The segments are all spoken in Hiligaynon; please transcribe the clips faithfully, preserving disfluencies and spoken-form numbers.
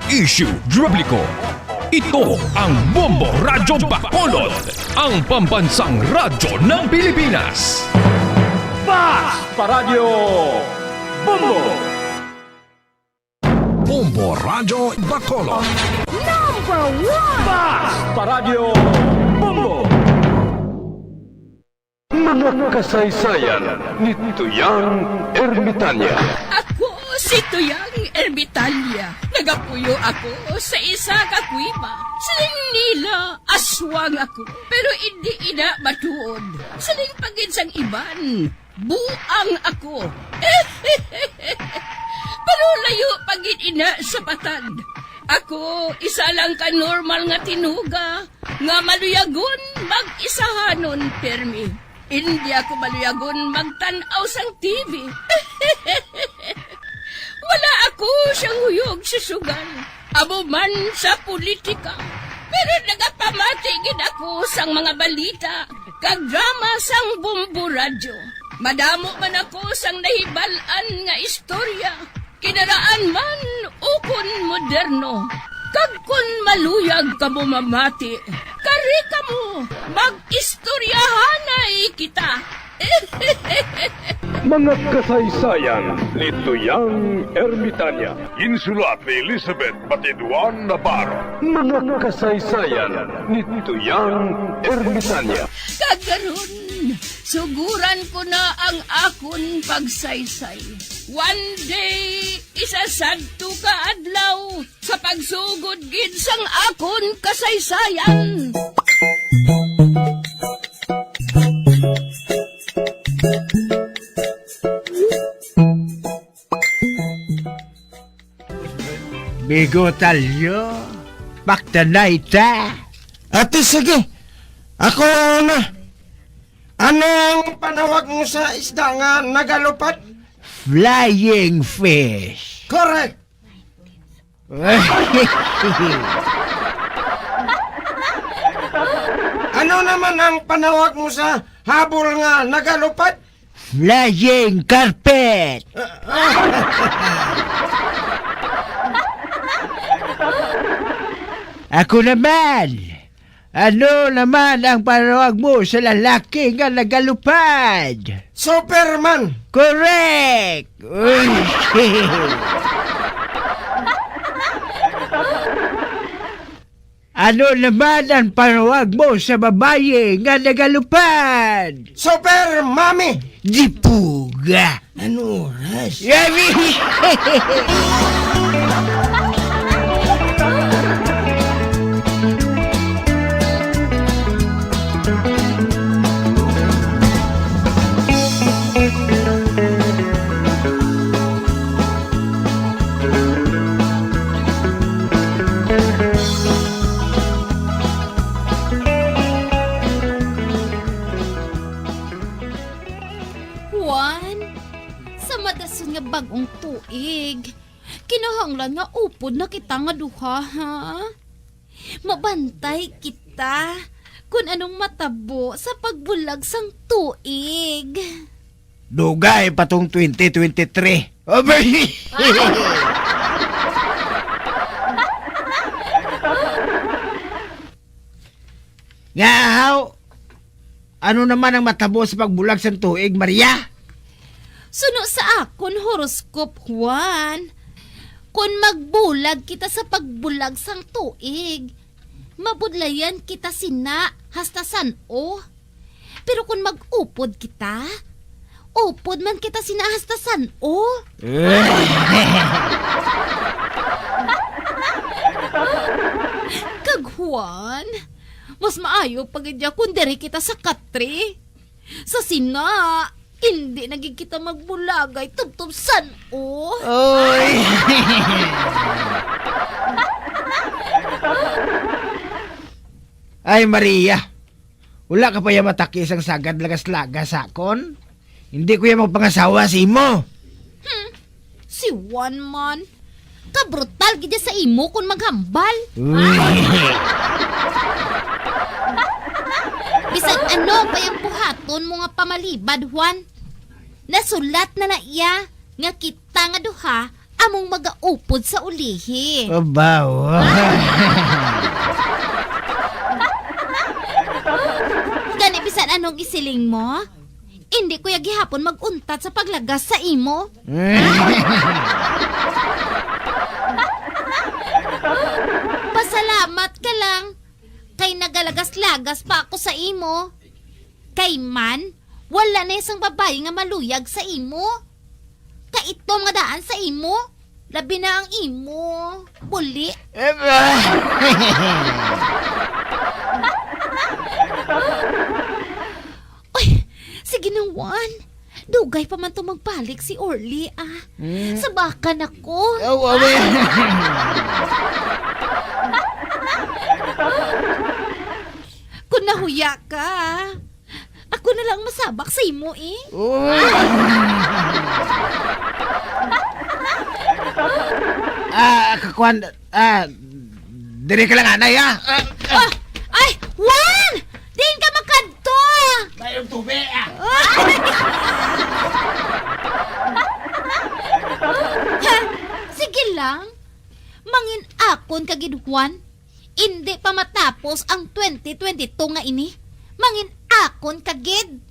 Issue Publiko. Ito ang Bombo Radyo Bacolod, ang pambansang radyo ng Pilipinas. Basta Radyo Bombo! Bombo Radyo Bacolod. Number one! Basta Radyo Bombo! Mga kasaysayan ni Tuyang Ermitanya. Ako si Tuyang Ermitanya. Nagapuyo ako sa isa ka kuweba. Siling nila, aswang ako. Pero indi ina matuod. Siling pa gid sang iban, buang ako. Pero layo pa gid ina sa patag. Ako, isa lang ka normal nga tinuga nga maluyagon mag-isahanon pirmi. Indi ako maluyagon magtan-aw sang T V. Wala ako siyang huyog sa sugal, amo man sa politika. Pero nagapamati gid ako sang mga balita kag drama sang Bombo Radyo. Madamo man ako sang nahibal-an nga istorya, kinaraan man ukon moderno. Kag kon maluyag kamo mamati, kari kamo, mag-istoryahanay kita. Mga kasaysayan ni Tuyang Ermitanya. Ginsulat ni Elizabeth Batiduan Navarro. Mga kasaysayan ni Tuyang Ermitanya. Kag karon, suguran ko na ang akon pagsaysay. One day, isa sadto ka adlaw, sa pagsugod gid sang akon kasaysayan. Bigo talyo, paktanay ta. Ate, sige. Ako na. Anong panawag mo sa isda nga nagalupad? Flying fish. Correct. Ano naman ang panawag mo sa habol nga nagalupad? Flying carpet. Ako naman. Ano naman ang panawag mo sa lalaki nga nagalupad? Superman! Correct! Uy. Ano naman ang panawag mo sa babayi nga nagalupad? Super Mommy! Dipuga! Anong oras? Yari! Juan, sa madason nga bag-ong tuig, kinahanglan nga upod na kita nga duha, ha? Mabantay kita kon anong matabo sa pagbulag sang tuig. Dugay pa tong twenty twenty-three. Abay! Nga, haw? Ano naman ang matabo sa pagbulag sang tuig, Maria? Suno sa akon horoscope, Juan, kon magbulag kita sa pagbulag sang tuig, mabudlayan kita sina hasta san-o. Pero kon mag-upod kita, upod man kita sina hasta san-o. Kag Juan, mas maayo pa gid ya kon diri kita sa katre. Sa sina, indi na gid kita magbulagay tubtob san-o. Oy! Ay, Maria, wala ka pa ya mataki sang sagad lagas-lagas sa akon? Hindi ko ya magpangasawa sa imo. Hmm, si Juan man. Kabrutal gid sa imo kon maghambal. Uy. Bisan ano pa yang buhaton mo nga pamalibad, Juan. Nasulat na na iya nga kita nga duha among magaupod sa ulihi. Abaw. Gani, bisan anong isiling mo, indi ko ya gihapon mag-untat sa paglagas sa imo. Pasalamat ka lang kay nagalagas-lagas pa ako sa imo. Kay man, wala na sang babayi nga maluyag sa imo. Kaitom nga daan sa imo, labi na ang imo buli. Uy, sige na, Juan. Dugay pa man to magbalik si Orly, ah. Hmm. Sabakan ako. Aw, awi. Kung nahuya ka, ako na lang masabak sa imo, eh. Uy. Ah, kakuan, ah, diri ka lang, anay, ah. Ah, ah. Ah, ay, Juan! Diin ka makadto? Mayroong tubig, ah. Ay! Ha? Sige lang. Mangin-akon ka gid, Juan. Indi pa matapos ang twenty twenty-two nga ini. Mangin-akon ka gid.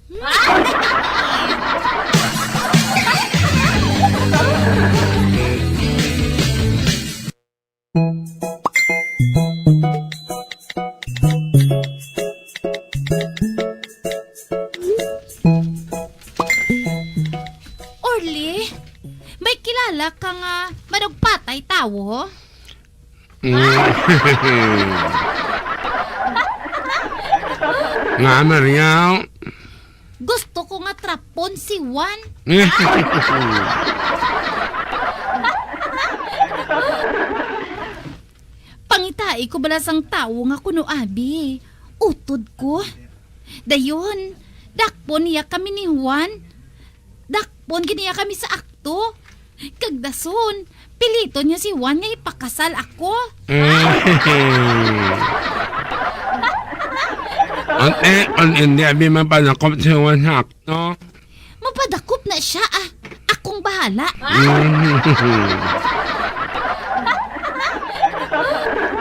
Orly, may kilala ka nga manugpatay tawo? Mm. Nga, Maria? Gusto ko nga trapon si Juan. Pangitai ko bala sang tawo nga kuno abi. Utod ko. Dayon, dakpon niya kami ni Juan. Dakpon gid niya kami sa akto. Kag dason, piliton niya si Juan nga ipakasal ako. Ante, ang hindi abi mapadakop si Juan sa akto. Mapadakop na siya, ah. Akong bahala.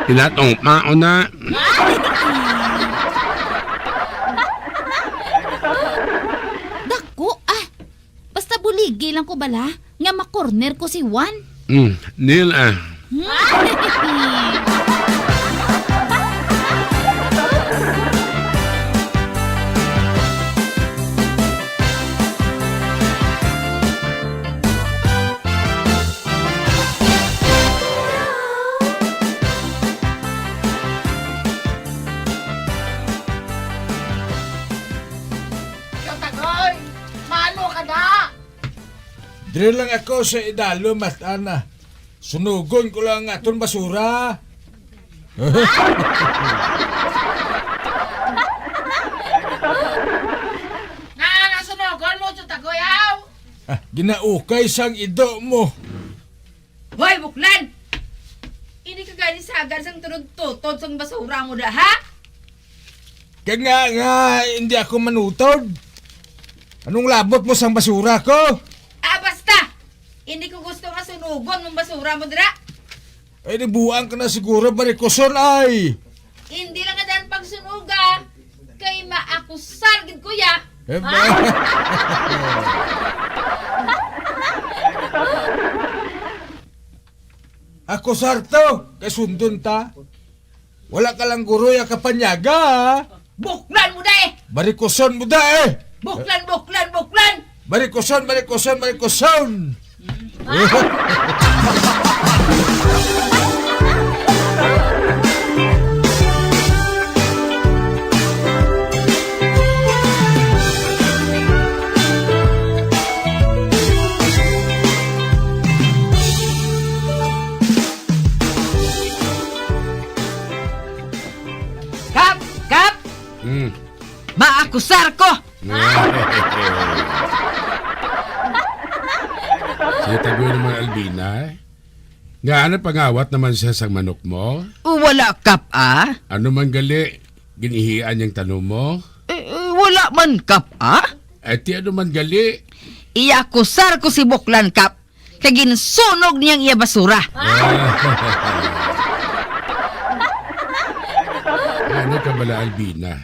Sila tong mauna. Dako, ah. Basta buligi lang ko bala nga makorner ko si Juan. Hmm, Neil, ah. Ikaw, Tagoy! Mano ka na? Diri lang ako sa idalom, Mat Ana. Sunugon ko lang ang aton basura. Nga, nga sunugon mo, Tutagoy, haw? Ah, ginaukay sang ido mo. Hoy, buklan! Ini ka gani sagad sang tunod-tutod sang basura mo da, ha? Kag nga, nga, hindi ako manutod. Anong labot mo sang basura ko? Ah, basta! Hindi ko gusto nga sunugon mong basura mo dira. Ay, nabuang ka na siguro, barikuson, ay. Hindi lang nga daan pagsunuga. Kay maakusar gid ko ya. Eh, ba? Akusar to, kay sundon ta. Wala ka lang guroy ang kapanyaga, ha? Buklan mo da eh! Barikuson mo da eh! Buklan, buklan, buklan! Barikuson, barikuson, barikuson! Kap! Kap! Hmm. Maakusar ko! Si Tagoy naman, Albina, eh. Nga, ano, pangawat naman siya sang manok mo? Wala, Kap, ah. Ano man gali, ginihian niyang tanom mo? Eh, eh, wala man, Kap, ah. Eh, ti ano man gali? Iakusar ko si Buklan, Kap. kag ginsunog niya ang iya basura. Ano ka bala, Albina?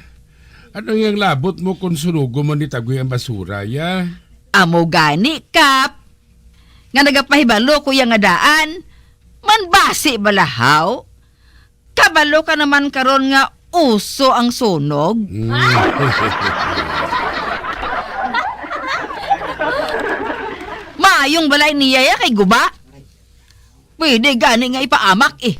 Ano yang labot mo kung sunugon mo ni Tagoy ang basura, ya? Amo gani, Kap, nga nagapahibalo ko ya nga daan, man basi bala haw? Kabalo ka naman karon nga uso ang sunog. Mm. Maayong balay niya ya kay guba. Pwede gani nga ipaamak, eh.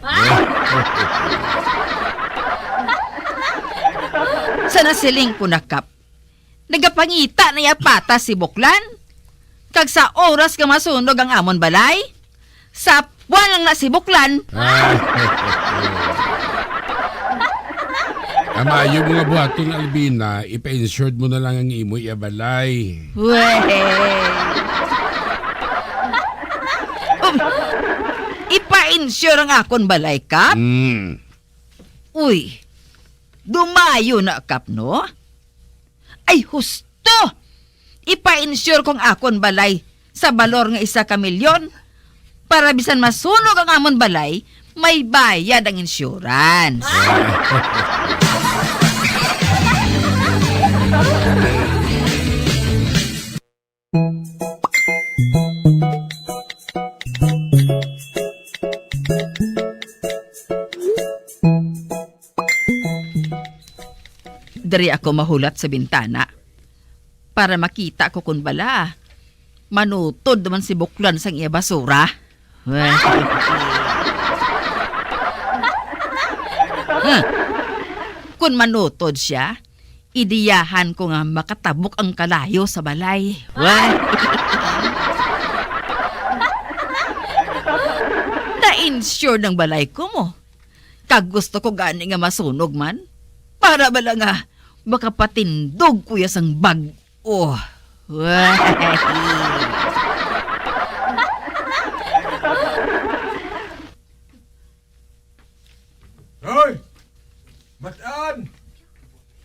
Sa nasiling ko na, Kap, nagapangita na iya patas si Buklan. Kag sa oras nga masunog ang amon balay, sapwan lang na si Buklan. Ang maayo mo nga buhaton, Albina, ipa-insured mo na lang ang imo iya balay. Weh. Um, ipa-insure ang akon balay, Kap? Mm. Uy, dumayo na, Kap, no? Ay, husto! Ipa-insure ko ang akon balay sa balor nga isa ka milyon para bisan masunog ang amon balay, may bayad ang insurance. Diri ako mahulat sa bintana para makita ko kon bala manutod naman si Buklan sang iya basura. Hmm. Kon manutod sia, idiyahan ko nga makatabok ang kalayo sa balay. Na-insure ang balay ko mo. Kag gusto ko gani nga masunog man, para bala nga makapatindog ko ya sang bag-o. Hoy! Matan!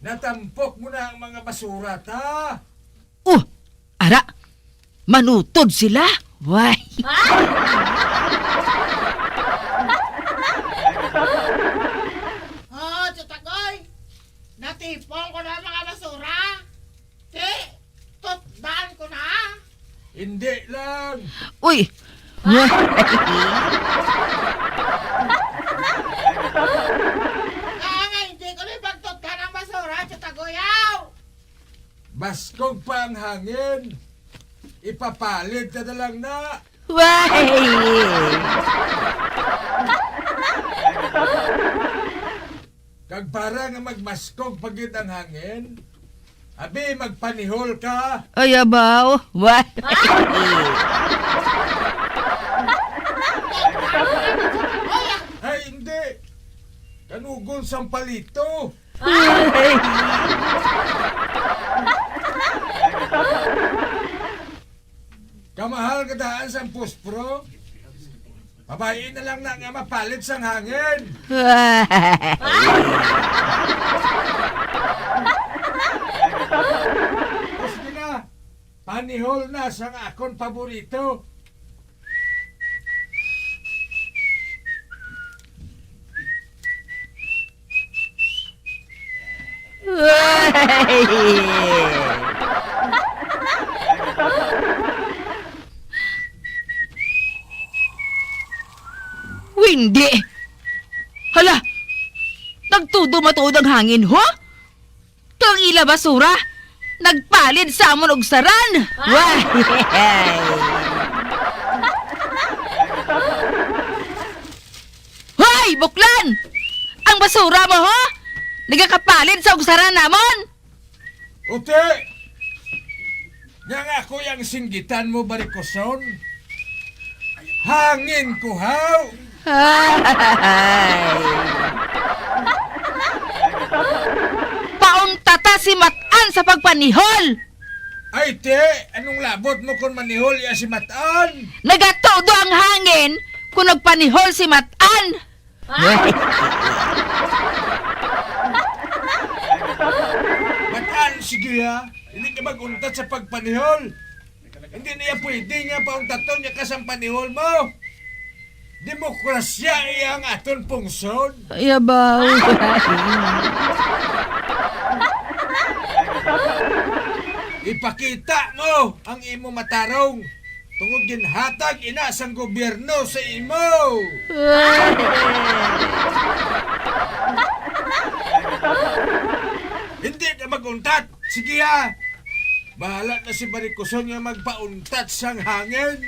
Natampok mo na ang mga basura ta! Oh, ara, manutod sila. Way. Oh, Tiyatagoy, natipon ko na ang mga basura. Ti, tutdan ko na. Hindi lang. Uy. Way. Kaya nga, hindi ko na ipagtutdan ang basura, Tiyatagoy, aw. Baskog pa ang hangin. Ipapalid ka na lang na. Way! Kag para nga magmaskog pa gid ang hangin, abi, magpanihol ka. Ay, abaw. Way! Ay, hindi. Kanugon sang palito. Kamahal ka daan sang puspro? Pabayi na lang na nga mapalit sang hangin. O sige na, panihol na sang akon paborito. Hindi! Hala! Nagtudo matuod ang hangin, ho? Kang ila basura, nagpalid sa amon og saran. Wah! Hoy, Buklan! Ang basura mo, ho? Nagakapalid sa og saran namon? Uti! Nga nga ako yang singgitan mo, barikoson? Hangin ko, haw! Ay. Paunta ta si Matan sa pagpanihol. Ay, te, anong labot mo kon manihol iya si Matan? Nagatudo ang hangin kon nagpanihol si Matan. Matan, sige ha. Hindi ka mag-untat sa pagpanihol. Hindi niya pwede nga pauntaton niya ka sang panihol mo. Demokrasya iya ang aton pungsod. Yabaw. Ipakita mo ang imo matarong tungod ginhatag ina sang gobyerno sa imo. Hindi na mag-untat. Sige ha. Bahala na si Marikoson nga magpauntat sang hangin.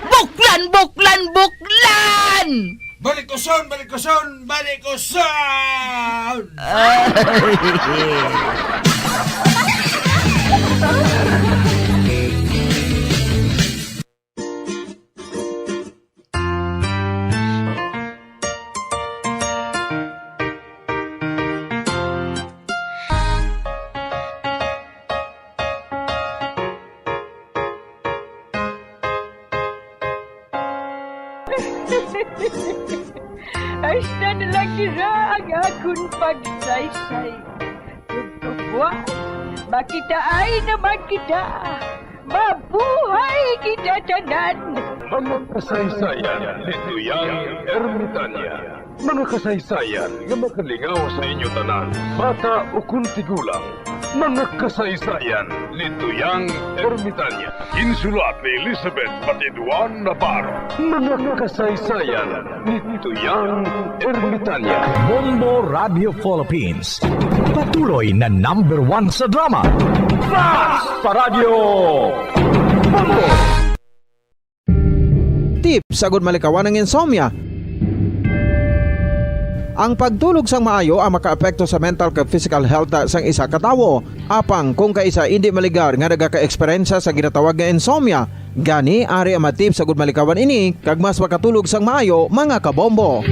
Buklan, buklan, buklan! Balikuson, balikuson, balikuson! Hasta na lang dira ang akon pagsaysay. Ug kabuas, makitaay naman kita. Mabuhay kita tanan! Mga kasaysayan ni Tuyang Ermitanya. Mga kasaysayan nga makalingaw sa inyo tanan, bata ukon tigulang. Mga kasaysayan ni Tuyang Ermitanya. Ginsulat ni Elizabeth Batiduan Navarro. Mga kasaysayan ni Tuyang Ermitanya. Bombo Radio Philippines. Patuloy na number one sa drama. Fast Paradyo! Bombo! Tips agud malikawan ang insomnia. Ang pagtulog sang maayo ang makaapekto sa mental kag physical health sang isa ka tawo. Apang kung kaisa indi maligar nga nagaka-eksperyensya sa ginatawag nga insomnia, gani ari ang mga tips agud malikawan ini kag mas makatulog sang maayo, mga kabombo.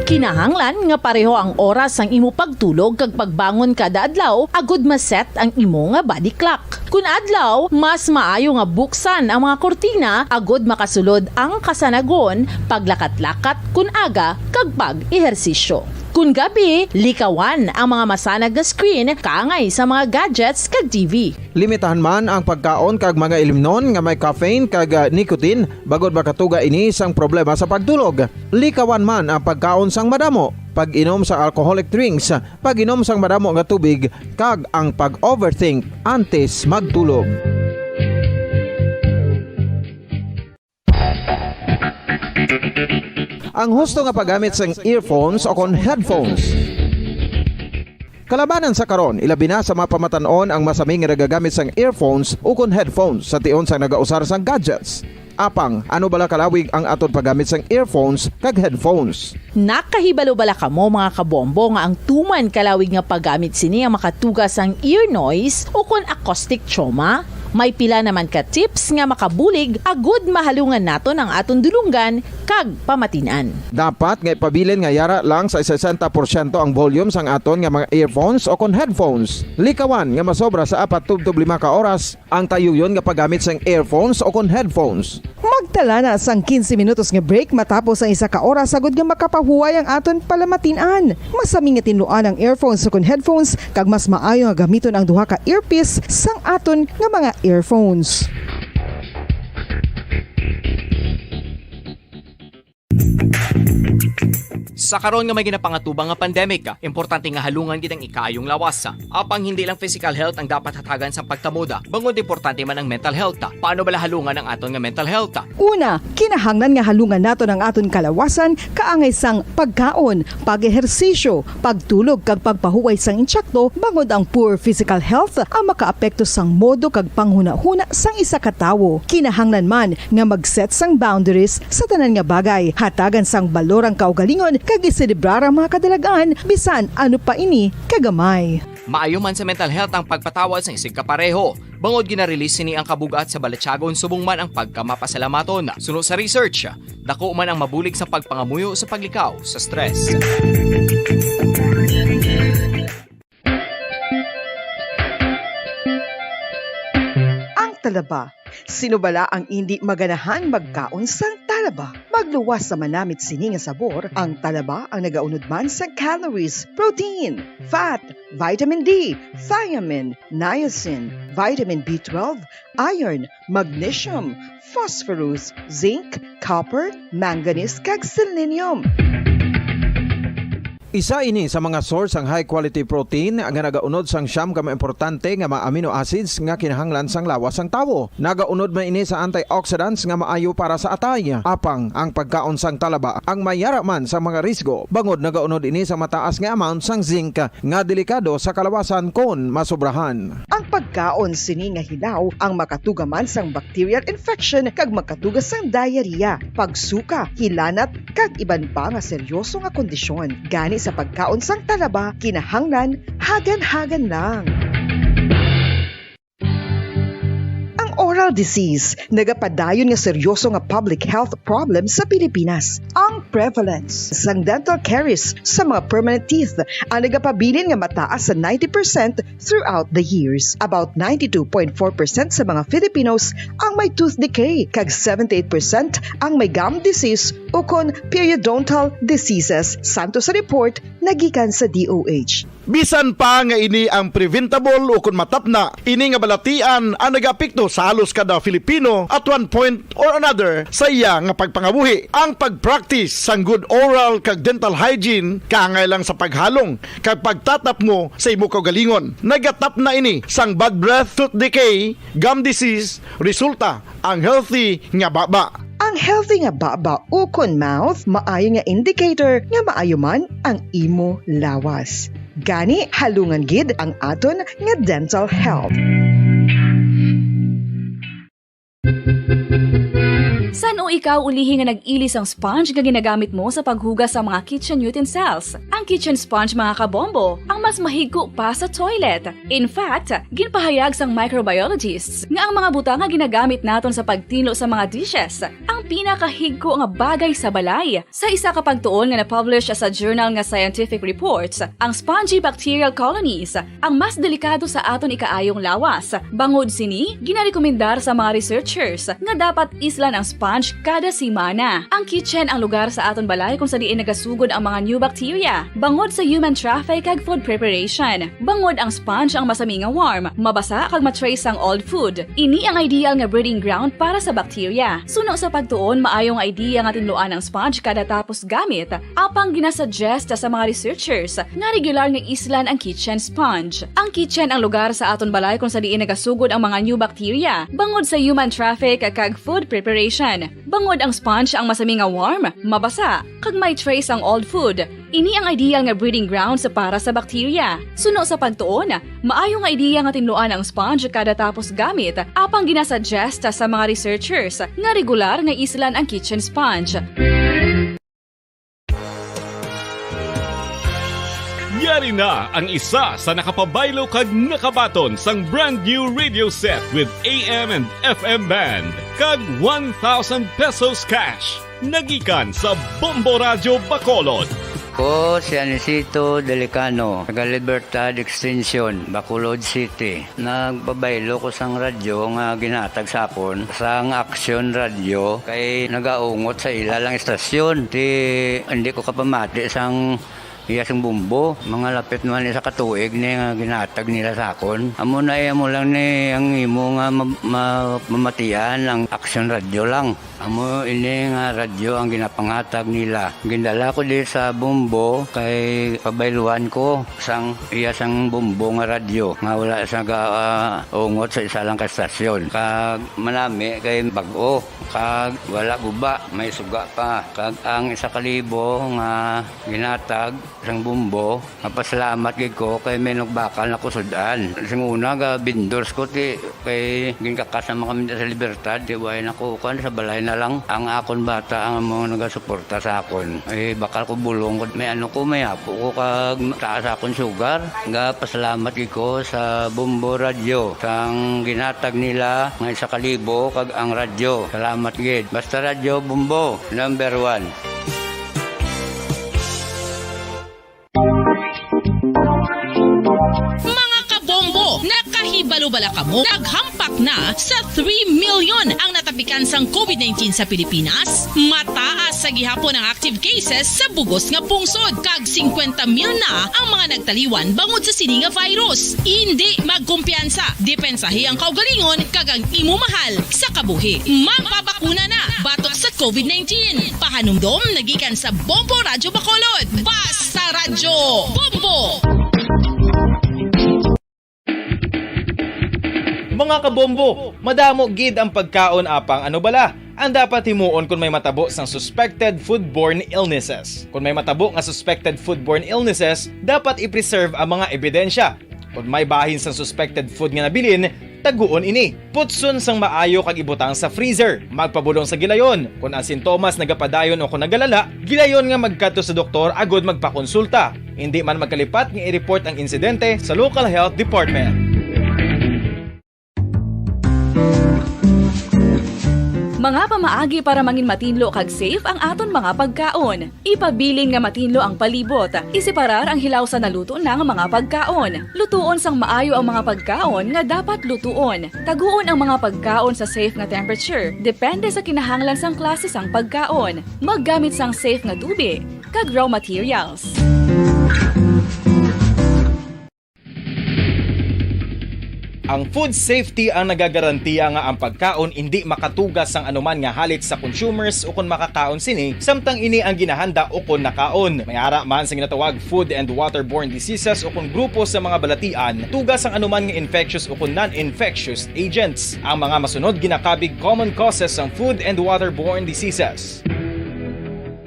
Kinahanglan nga pareho ang oras sang imo pagtulog kag pagbangon kada adlaw agud ma-set ang imo nga body clock. Kun adlaw, mas maayo nga buksan ang mga kurtina agud makasulod ang kasanagon, paglakat-lakat kun aga, kag pag-ehersisyo. Kun gabi, likawan ang mga masanag nga screen kaangay sa mga gadgets kag T V. Limitahan man ang pagkaon kag mga ilimnon nga may caffeine kag, ah, nicotine, bangod makatuga ini sang problema sa pagtulog. Likawan man ang pagkaon sang madamo, pag-inom sa alcoholic drinks, pag-inom sang madamo nga tubig, kag ang pag-overthink antes magtulog. Ang husto nga paggamit sang earphones o kon headphones. Kalabanan sa karon, ilabi na sa mga pamatan-on ang masami nga nagagamit sang earphones o kon headphones sa tion sang nagausar sang gadgets. Apang, ano bala kalawig ang aton paggamit sang earphones kag headphones? Nakahibalo bala kamo, mga kabombo, nga ang tuman kalawig nga paggamit sini ang makatuga sang ear noise o kon acoustic trauma? May pila naman ka tips nga makabulig agud mahalungan naton ang aton dulonggan kag pamatin-an. Dapat nga ipabilin nga yara lang sa sesenta porsyento ang volume sang aton nga mga earphones o kon headphones. Likawan nga masobra sa apat tubtob lima ka oras ang tayuyon nga paggamit sang earphones o kon headphones. Magtala na sang quince minutos nga break matapos ang isa ka oras, agud nga makapahuway ang aton palamatin-an. Masami nga tinluan ang earphones o kon headphones, kag mas maayo nga gamiton ang duha ka earpiece sang aton nga mga earphones. Sa karon nga may ginapangatubang nga pandemic, importante nga halungan gid ang ikaayong lawas. Apang hindi lang physical health ang dapat hatagan sang pagtamod, bangod importante man ang mental health. Paano bala halungan ang aton nga mental health? Una, kinahanglan nga halungan naton ang aton kalawasan kaangay sang pagkaon, pag-ehersisyo, pagtulog kag pagpahuway sang intsakto, bangod ang poor physical health ang makaapekto sang modo kag panghunahuna sang isa ka tawo. Kinahanglan man nga mag-set sang boundaries sa tanan nga bagay, hatagan sang balor ang kaugalingon kag iselebrar ang mga kadalag-an bisan ano pa ini kagamay. Maayo man sa mental health ang pagpatawad sang isigkapareho, bangod gina-release sini ang kabug-at sa balatyagon subong man ang pagkamapasalamaton. Suno sa research, dako man ang mabulig sa pagpangamuyo sa paglikaw sa stress. Ang talaba, sino bala ang indi maganahang magkaon sang Talaba, magluwas sa manamit sini nga sabor, ang talaba ang nagaunod man sa calories, protein, fat, vitamin D, thiamine, niacin, vitamin B twelve, iron, magnesium, phosphorus, zinc, copper, manganese, kag selenium. Isa ini sa mga source sang high quality protein nga nagaunod sang siyam ka mga importante nga mga amino acids nga kinahanglan sang lawas sang tawo. Nagaunod man ini sa antioxidants nga maayo para sa atay. Apang ang pagkaon sang talaba ang may yara man sa mga risgo, bangod nagaunod ini sa mataas nga amount sang zinc nga delikado sa kalawasan kon masobrahan. Ang pagkaon sini nga hilaw ang makatuga man sang bacterial infection kag makatuga sang diarrhea, pagsuka, hilanat, kag iban pa nga seryoso nga kondisyon. Gani sa pagkaon sang talaba, kinahanglan hagan-hagan lang. Ang oral disease nagapadayon nga seryoso nga public health problem sa Pilipinas. Ang prevalence sang dental caries sa mga permanent teeth ang nagapabilin nga mataas sa ninety percent throughout the years. About ninety-two point four percent sa mga Filipinos ang may tooth decay, kag seventy-eight percent ang may gum disease ukon periodontal diseases, santo sa report nagikan sa D O H. Bisan pa nga ini ang preventable ukon matapna, ini nga balatian ang nagaapekto sa halos kada Filipino at one point or another sa iya nga pagpangabuhi. Ang pag-practice sang good oral kag dental hygiene kaangay lang sa paghalong kag pagtatapngo sa imo kaugalingon. Nagatapna ini sang bad breath, tooth decay, gum disease, resulta ang healthy nga baba. Ang healthy nga baba ukon mouth maayo nga indicator nga maayo man ang imo lawas. Gani, halungan gid ang aton nga dental health. San-o ikaw ulihi nga nag-ili sang sponge nga ginagamit mo sa paghugas sa mga kitchen utensils? Ang kitchen sponge, mga kabombo, ang mas mahigko pa sa toilet. In fact, ginpahayag sang microbiologists nga ang mga butang nga ginagamit naton sa pagtinlo sa mga dishes ang pinakahigko nga bagay sa balay. Sa isa ka pagtuon nga na-publish sa journal nga Scientific Reports, ang spongy bacterial colonies ang mas delikado sa aton ikaayong lawas. Bangod sini, ginarekomendar sa mga researchers nga dapat islan ang sponge kada semana. Ang kitchen ang lugar sa aton balay kung sa diin nagasugod ang mga new bacteria, bangod sa human traffic kag food preparation. Bangod ang sponge ang masami nga warm, mabasa kag ma-trace sang old food. Ini ang ideal nga breeding ground para sa bacteria. Suno sa pagtuon, maayo nga idea nga tinluan ang sponge kada tapos gamit, apang ginasuggest sa mga researchers nga regular nga islan ang kitchen sponge. Ang kitchen ang lugar sa aton balay kung sa diin nagasugod ang mga new bacteria, bangod sa human traffic kag food preparation. Bangod ang sponge ang masami nga warm, mabasa, kag may trace ang old food, ini ang ideal nga breeding grounds para sa bacteria. Suno sa pagtuon, maayo nga ideya nga tinluan ang sponge kada tapos gamit, apang ginasuggest sa mga researchers nga regular nga islan ang kitchen sponge. Yari na ang isa sa nakapabaylo kag nakabaton sang brand new radio set with A M and F M band kag one thousand pesos cash. Nagikan sa Bombo Radyo Bacolod. Ko si Anisito Delicano, taga Libertad Extension, Bacolod City. Nagpabaylo ko sang radyo nga ginhatag sa akon sang Action Radio kay nagaungot sa ila lang istasyon. Ti, hindi ko kapamati sang iya sang bombo. Mga lapit naman isa ka tuig ni nga ginhatag nila sa akon. Amo na, eh, amo lang ni ang imo nga ma-, ma-, mamatian ang Action Radio lang. Amo ini nga radyo ang ginapanghatag nila. Gindala ko di sa bombo kay pabayluan ko sang iya sang bombo nga radyo nga wala sa ga-, ah, ungot sa isa lang ka estasyon. Kag manami kay bag-o, kag wala guba, may suga pa. Kag ang isa ka libo nga ginhatag sang bombo, mapasalamat gid ko kay may nagbakal na ko sud-an. Sing una, ga-vendors ko, ti, kay ginkakas naman kami sa Libertad, ti, way na ko, kuwan, sa balay na lang. Ang akon bata ang mga nagasuporta sa akon. Eh, bakal ko bulong ko, may ano ko, may apo ko, kag taas akon sugar. Ga-pasalamat gid ko sa Bombo Radyo, sang ginhatag nila nga isa ka libo, kag ang radyo. Salamat gid. Basta Radyo Bombo, number one. Mga kabombo, nakahibalo bala kamo? Naghampak na sa three million ang natapos Gikan sang COVID nineteen sa Pilipinas, mataas sa gihapon ang active cases sa bugos nga pungsod, kag singkwenta mil na ang mga nagtaliwan bangod sa sini nga virus. Indi magkumpiyansa, depensahi ang kaugalingon kag ang imo mahal sa kabuhi. Magpabakuna na batok sa COVID nineteen. Pahanumdom nagikan sa Bombo Radyo Bacolod. Basta Radyo Bombo! Mga kabombo, madamo gid ang pagkaon apang ano bala ang dapat himuon kon may matabo sang suspected foodborne illnesses. Kon may matabo nga suspected foodborne illnesses, dapat i-preserve ang mga ebidensya. Kon may bahin sang suspected food nga nabilin, taguon ini. Putson sang maayo kag ibutang sa freezer. Magpabulong sa gilayon. Kon ang sintomas nagapadayon o kon nagalala, gilayon nga magkadto sa doktor agud magpakonsulta. Indi man magkalipat nga i-report ang insidente sa local health department. Mga pamaagi para mangin matinlo kag safe ang aton mga pagkaon. Ipabilin nga matinlo ang palibot. Iseparar ang hilaw sa naluto na nga mga pagkaon. Lutuon sang maayo ang mga pagkaon nga dapat lutuon. Taguon ang mga pagkaon sa safe nga temperature, depende sa kinahanglan sang klase sang pagkaon. Maggamit sang safe nga tubi kag raw materials. Ang food safety ang nagagarantiya nga ang pagkaon indi makatuga sang anuman nga halit sa consumers ukon makakaon sini, samtang ini ang ginahanda ukon nakaon. May ara man sa ginatawag food and waterborne diseases ukon grupo sa mga balatian, tuga sang anuman nga infectious ukon non-infectious agents. Ang mga masunod ginakabig common causes sang food and waterborne diseases.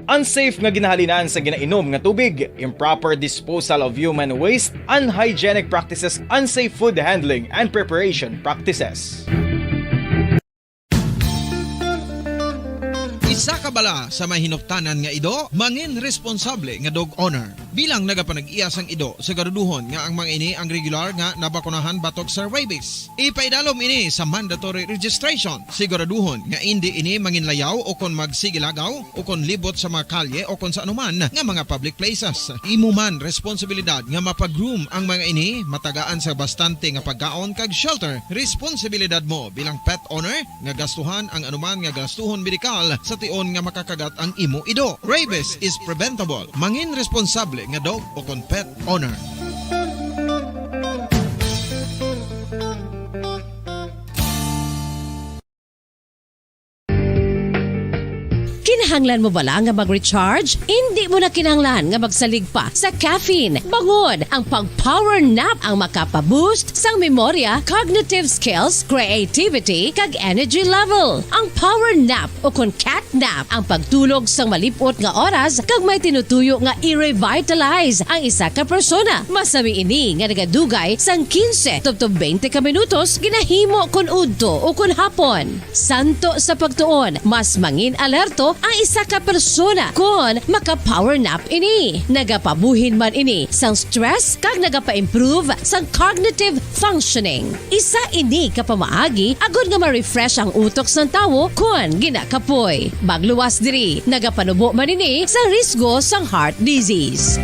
Unsafe nga ginahalinan sa ginainom nga tubig, improper disposal of human waste, unhygienic practices, unsafe food handling and preparation practices. Isa ka bala sa mahinuktanan nga ido, mangin responsable nga dog owner. Bilang nagapanag-iya sang ido, siguraduhon nga ang mga ini ang regular nga nabakunahan batok sa rabies. Ipaidalom ini sa mandatory registration. Siguraduhon nga indi ini manginlayaw o kon magsigilagaw o kon libot sa mga kalye o kon sa anuman nga mga public places. Imo man responsibilidad nga mapa-groom ang mga ini, matagaan sa bastante nga pagkaon kag shelter. Responsibilidad mo bilang pet owner nga gastuhan ang anuman nga gastuhon medikal sa tion nga makakagat ang imo ido. Rabies is preventable. Mangin responsable nga dog o kon pet owner. Kinahanglan mo bala nga mag-recharge? Indi mo na kinahanglan nga magsalig pa sa caffeine. Bangod ang pag-power nap ang makapa-boost sang memorya, cognitive skills, creativity, kag energy level. Ang power nap o kon cat nap ang pagtulog sang malip-ot nga oras kag may tinutuyo nga i-revitalize ang isa ka persona. Masami ini nga nagadugay sang quince tubtob twenty ka minutos ginahimo kon udto o kon hapon. Santo sa pagtuon, mas mangin alerto ang isa ka persona kon maka-power nap ini. Nagapabuhin man ini sang stress kag nagapa-improve sang cognitive functioning. Isa ini ka pamaagi agod nga ma-refresh ang utok sang tawo kon ginakapoy. Magluwas diri, nagapanubo man ini sa risgo sang heart disease.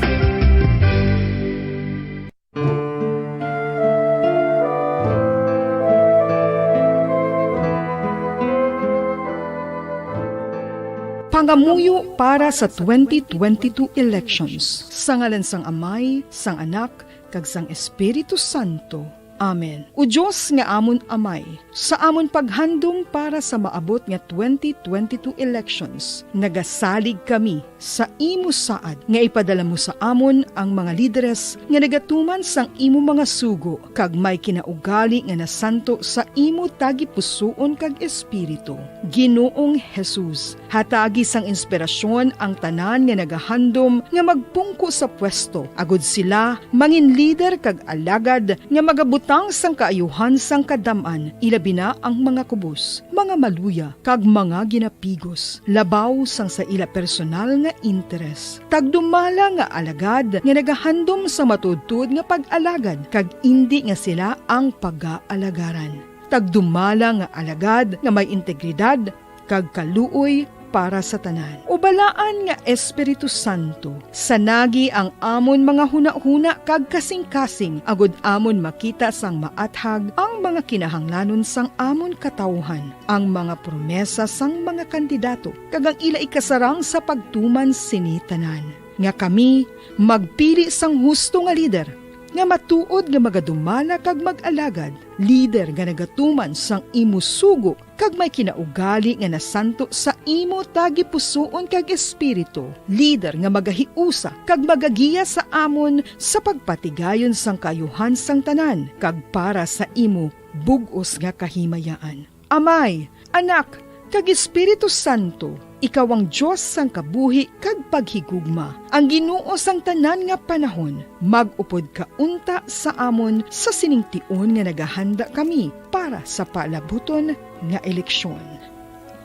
Pangamuyo para sa twenty twenty-two elections. Sa ngalan sang Amay, sang Anak, kag sang Espiritu Santo. Amen. O Dios nga amon Amay, sa amon paghandom para sa maabot nga twenty twenty-two elections, nagasalig kami sa imo saad nga ipadala mo sa amon ang mga lideres nga nagatuman sang imo mga sugo kag may kinaugali nga nasanto sa imo tagipusoon kag espiritu. Ginoong Jesus, hatagi sang inspirasyon ang tanan nga nagahandom nga magpungko sa pwesto, agod sila mangin lider kag alagad nga magabutang sang kaayuhan sang kadam-an, ilabi na ang mga kubos, mga maluya, kag mga ginapigos, labaw sang sa ila personal nga interes. Tagdumala nga alagad nga nagahandom sa matuodtuod nga pag-alagad, kag indi nga sila ang pagaalagaran. Tagdumala nga alagad nga may integridad, kag kaluoy, para sa tanan. O Balaan nga Espiritu Santo, sanagi ang amon mga hunahuna kag kasingkasing, agod amon makita sang maathag ang mga kinahanglanon sang amon katawuhan, ang mga promesa sang mga kandidato, kag ang ila ikasarang sa pagtuman sini tanan, nga kami magpili sang husto nga lider, nga matuod nga magadumala kag mag-alagad, lider nga nagatuman sang imo sugo kag may kinaugali nga nasanto sa imo tagipusoon kag espiritu, lider nga magahiusa kag magagiya sa amon sa pagpatigayon sang kaayuhan sang tanan kag para sa imo bug-os nga kahimayaan. Amay, Anak, kag Espiritu Santo, ikaw ang Dios sang kabuhi kag paghigugma, ang Ginoo sang tanan nga panahon. Mag-upod ka unta sa amon sa sining tion nga nagahanda kami para sa palabuton nga eleksyon.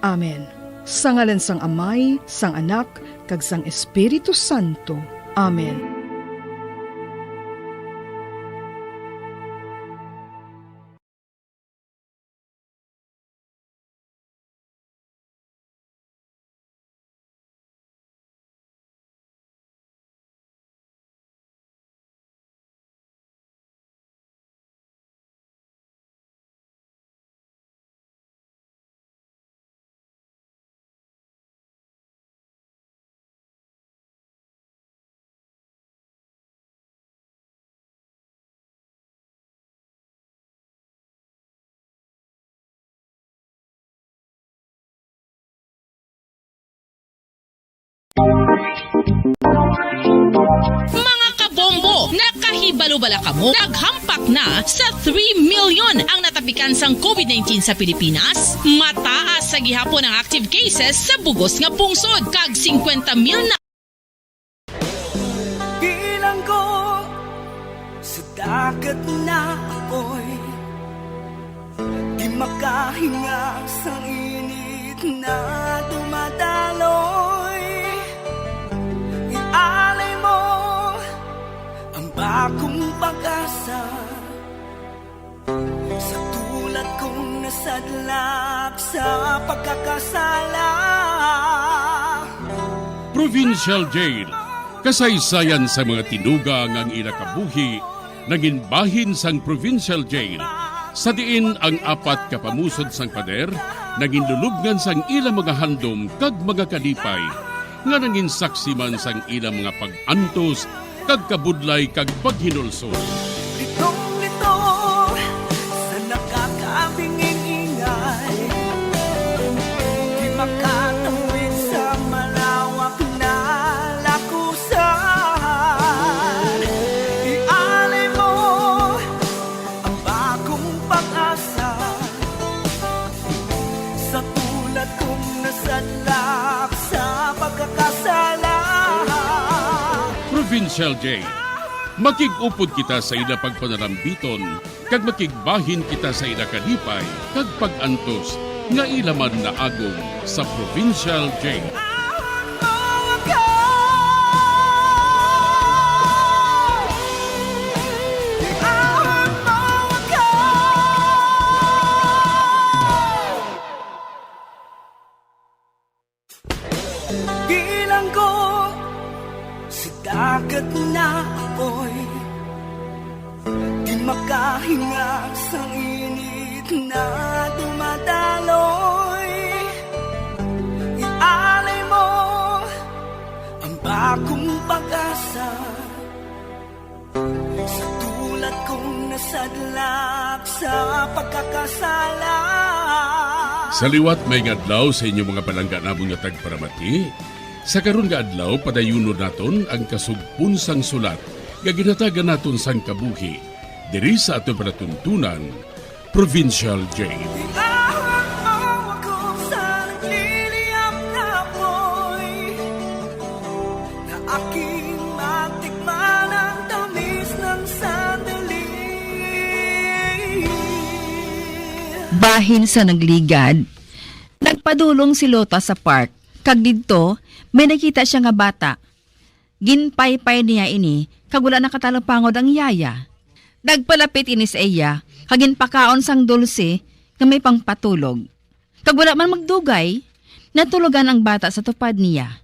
Amen. Sa ngalan sang Amay, sang Anak, kag sang Espiritu Santo. Amen. Mga kabombo, nakahibalo bala kamo? Naghampak na sa three million ang natapikan sang covid nineteen sa Pilipinas. Mataas sa gihapon ang active cases sa bug-os nga pungsod, kag singkwenta mil na Bilanggo sa dagat na apoy, di makahinga sa init na dumadaloy. Ialay mo ang bagong pag-asa sa tulad kong nasadlak sa pagkakasala. Provincial Jail, kasaysayan sa mga tinuga nga ang ila kabuhi nangin bahin sang Provincial Jail, sa diin ang apat ka pamusod sang pader nangin lulubngan sang ila mga handom kag mga kalipay, nga nangin saksi man sang ila mga pag-antos kag kabudlay kag paghinulsol. Litong-lito sa nakakabinging ingay, di makatawid sa malawak na lakusan. Ialay mo ang bagong pag-asa sa tulad kong nasadlak sa pagkakasala. Provincial Jail, makig-upod kita sa ila pagpanarambiton, kag makigbahin kita sa ila kalipay kag pag-antos nga ila man naagom sa Provincial Jail. Bilanggo sa dagat na apoy, di makahinga sa init na dumadaloy. Ialay mo ang bagong pag-asa sa tulad kong nasadlak sa pagkakasala. Sa liwat, maayong adlaw sa inyo, mga palangga namon nga tagparamati. Sa karon nga adlaw, padayunon naton ang kasugpon sang sulat nga ginhatagan naton sang kabuhi diri sa aton palatuntunan, Provincial Jail. Iawag mo ako sa nagliliyab na apoy, na aking matikman ang tamis ng sandali. Bahin sa nagligad, nagpadulong si Lota sa park, kag didto may nakita sia nga bata. Ginpaypay niya ini, kag wala nakatalupangod ang yaya. Nagpalapit ini sa iya, kag ginpakaon sang dulce nga may pangpatulog. Kag wala man magdugay, Natulogan ang bata sa tupad niya.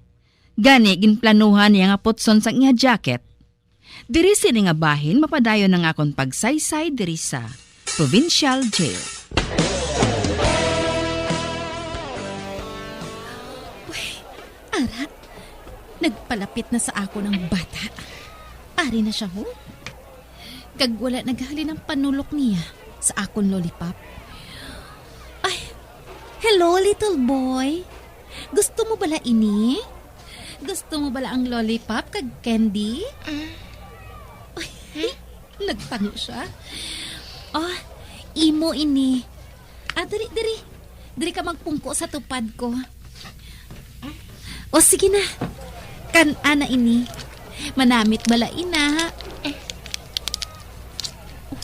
Gani, ginplanuhan niya nga putson sang iya jacket. Diri sini nga bahin mapadayon ang akon pagsaysay diri sa Provincial Jail. Uy, ara, nagpalapit na sa akon ang bata. Ari na siya, ho. Kag wala naghalin ang panulok niya sa akon lollipop. Ay, hello, little boy. Gusto mo bala ini? Gusto mo bala ang lollipop kag candy? Mm. Ay, nagtango siya. Oh, imo ini. Ah, diri, diri. Diri ka magpungko sa tupad ko. O, sige na. Kan-a na ini. Manamit bala ina.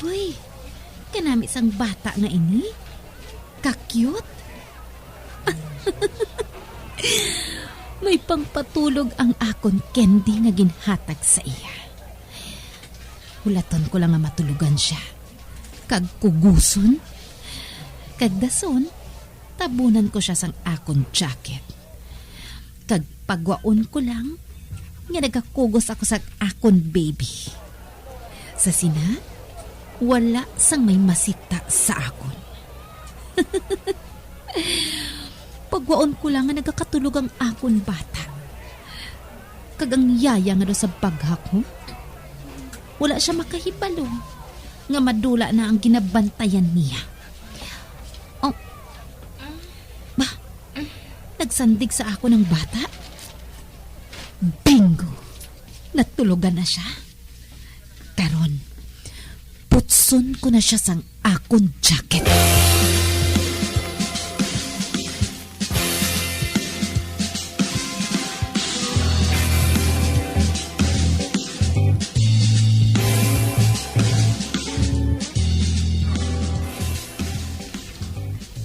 Uy, kanami sang bata nga ini. Ka-cute. May pangpatulog ang akon candy nga ginhatag sa iya. Hulaton ko lang nga matulogan siya. Kag kuguson. Kag dason, tabunan ko siya sang akon jacket. Kag pagwaon ko lang nga nagakugos ako sa akon baby. Sa sina, wala sang may masita sa akon. Pagwaon ko lang nga nagakatulog ang akon bata. Kag ang yaya nga daw sa baghak, ho? Wala siya makahibalo nga madula na ang ginabantayan niya. Oh, ba, nagsandig sa akon ang bata. Bingo! Natulogan na siya. Karon, putson ko na siya sang akon jacket.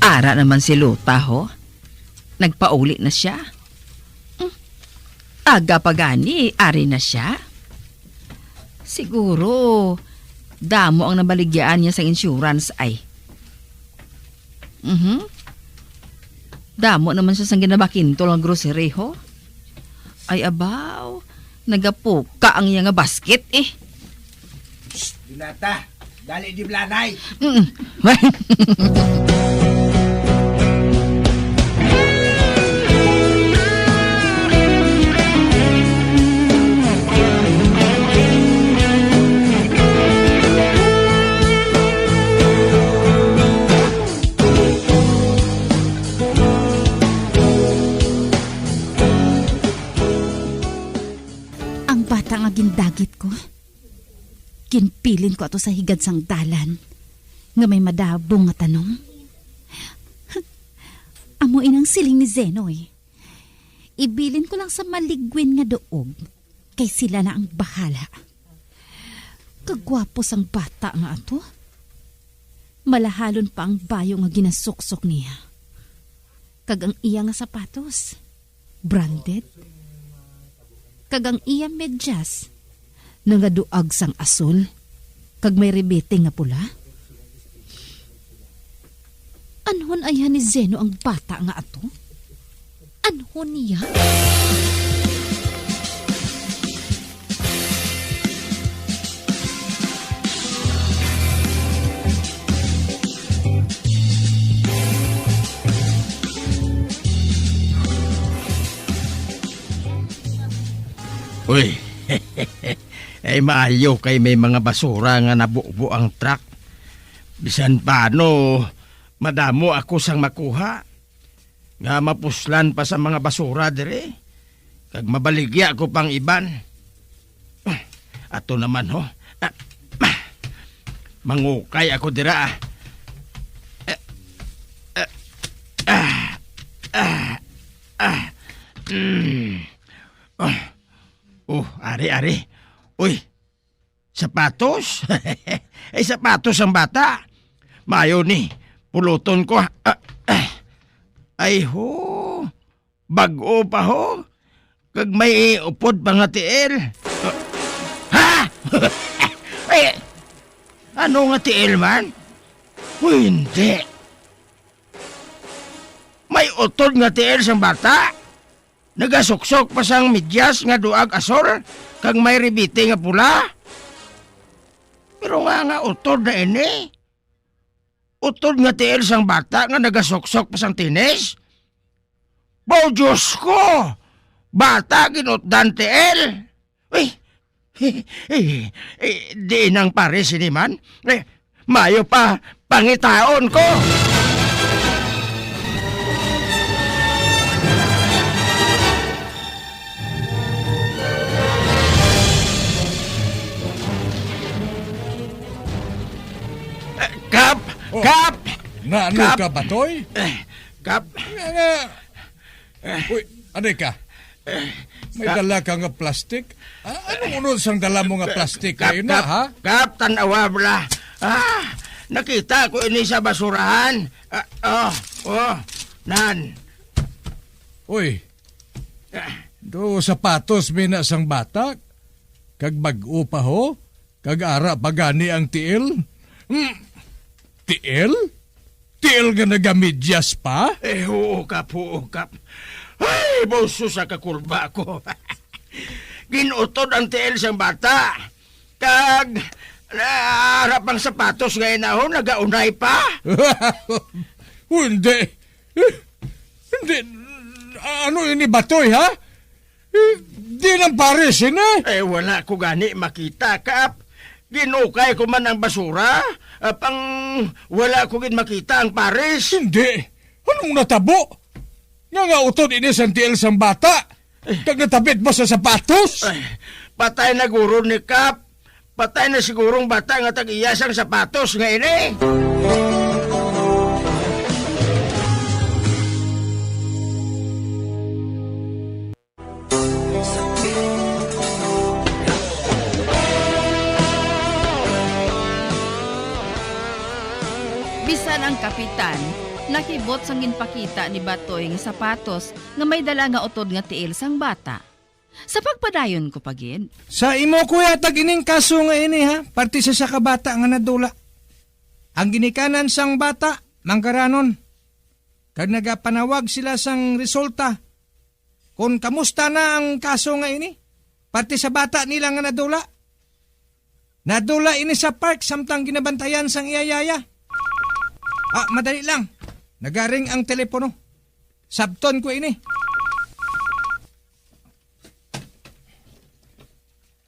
Ara naman si Luta, ho. Nagpauli na siya. Hmm. Aga pa gani, ari na siya. Siguro, damo ang nabaligyaan niya sa insurance ay. Mhm. Damo naman siya sang ginabakintol nga grocery, ho. Ay, abaw. Nagapuka ang iya nga basket, eh. Shh, Dinata, dali di blanay. Mm. Ang bata nga gindagit ko, ginbilin ko ato sa higad sang dalan nga may madabong nga tanom. Amo inang siling ni Zeno, eh. Ibilin ko lang sa maligwin nga duog, kay sila na ang bahala. Kagwapo sang bata nga ato. Malahalon pa ang bayo nga ginasuksok niya. Kag ang iya nga sapatos, branded. Kag ang iya medyas, nangaduag sang asul, kag may ribete nga pula. Anhon ayhan ni Zeno ang bata nga ato? Anhon niya? Uy, ay maayo kay may mga basura nga nabubo ang truck. Bisan paano, madamo ako sang makuha. Nga mapuslan pa sa mga basura diri, kag mabaligya ko pang iban. Ah, ato naman, ho. Ah, ah, mangukay ako dira, ah. Ah, ah, ah, ah, ah. Mm. Ah. Oh, ari, ari. Uy, sapatos? Ay, sapatos ang bata. Maayo ni, puluton ko. Ah, ah. Ay, ho. Bag-o pa, ho. Kag may upod pa nga tiil. Ah. Ha? Ay, ano nga tiil man? Uy, hindi. May utod nga tiil sang bata. Nagasuksok pa sang medyas nga duag asol, kag may ribiti nga pula. Pero nga, nga utod na ini. Utod nga tiil sang bata nga nagasuksok pa sang tinis. Baw, Diyos ko! Bata ginutdan tiil. Uy, eh, eh, di nang pare sini man. Eh, mayo pa, pangitaon ko. Eh, Kap! Oh, Kap! Naano Kap! ka, Batoy? Eh, Kap! Nga, nga. Eh. Uy, ano ka? Eh, May Kap! dala ka nga plastic? Ah, anong unod sang dala mo nga plastic? Kap, Kayo na, Kap, ha? Kap, tan-awa, bra. Ah, nakita ko ini sa basurahan. Ah, oh, oh, nan. Uy, Ah. do sapatos mi na sang bata, kag bag-o pa ho, kag ara pa gani ang tiil. Hmm, tiil? Tiil nga nagamidyas pa? Eh, huo, Kap, huo, Kap. Ay, bawso sa kakulba ko. Ginutod ang tiil sang bata. Kag, ah, ara pang sapatos nga inaho, nagaunay pa. Hindi. Hindi. Ano ini, Batoy, ha? Eh, di nang pares ini. Eh, wala ko gani makita, Kap. Ginukay ko man ang basura, ah, pang wala ko gid makita ang pares. Hindi. Anong natabo? Nga nga utod ini sang tiil sang bata? Eh. Kag natabit ba sa sapatos? Ay, patay na guro ni Kap. Patay na sigurong bata nga tag-iya sang sapatos nga ini. Bisan ang kapitan nakibot sang ginpakita ni Batoy nga sapatos nga may dala nga utod nga tiil sang bata. Sa pagpadayon ko pa gid. Sa imo, kuya, tag ining kaso nga ini, ha, parte sa isa ka bata nga nadula. Ang ginikanan sang bata, manggaranon, kag nagapanawag sila sang resulta kon kamusta na ang kaso nga ini, parte sa bata nila nga nadula. Nadula ini sa park samtang ginabantayan sang iya yaya. Ah, madali lang. Nagaring ang telepono. Sabton ko ini.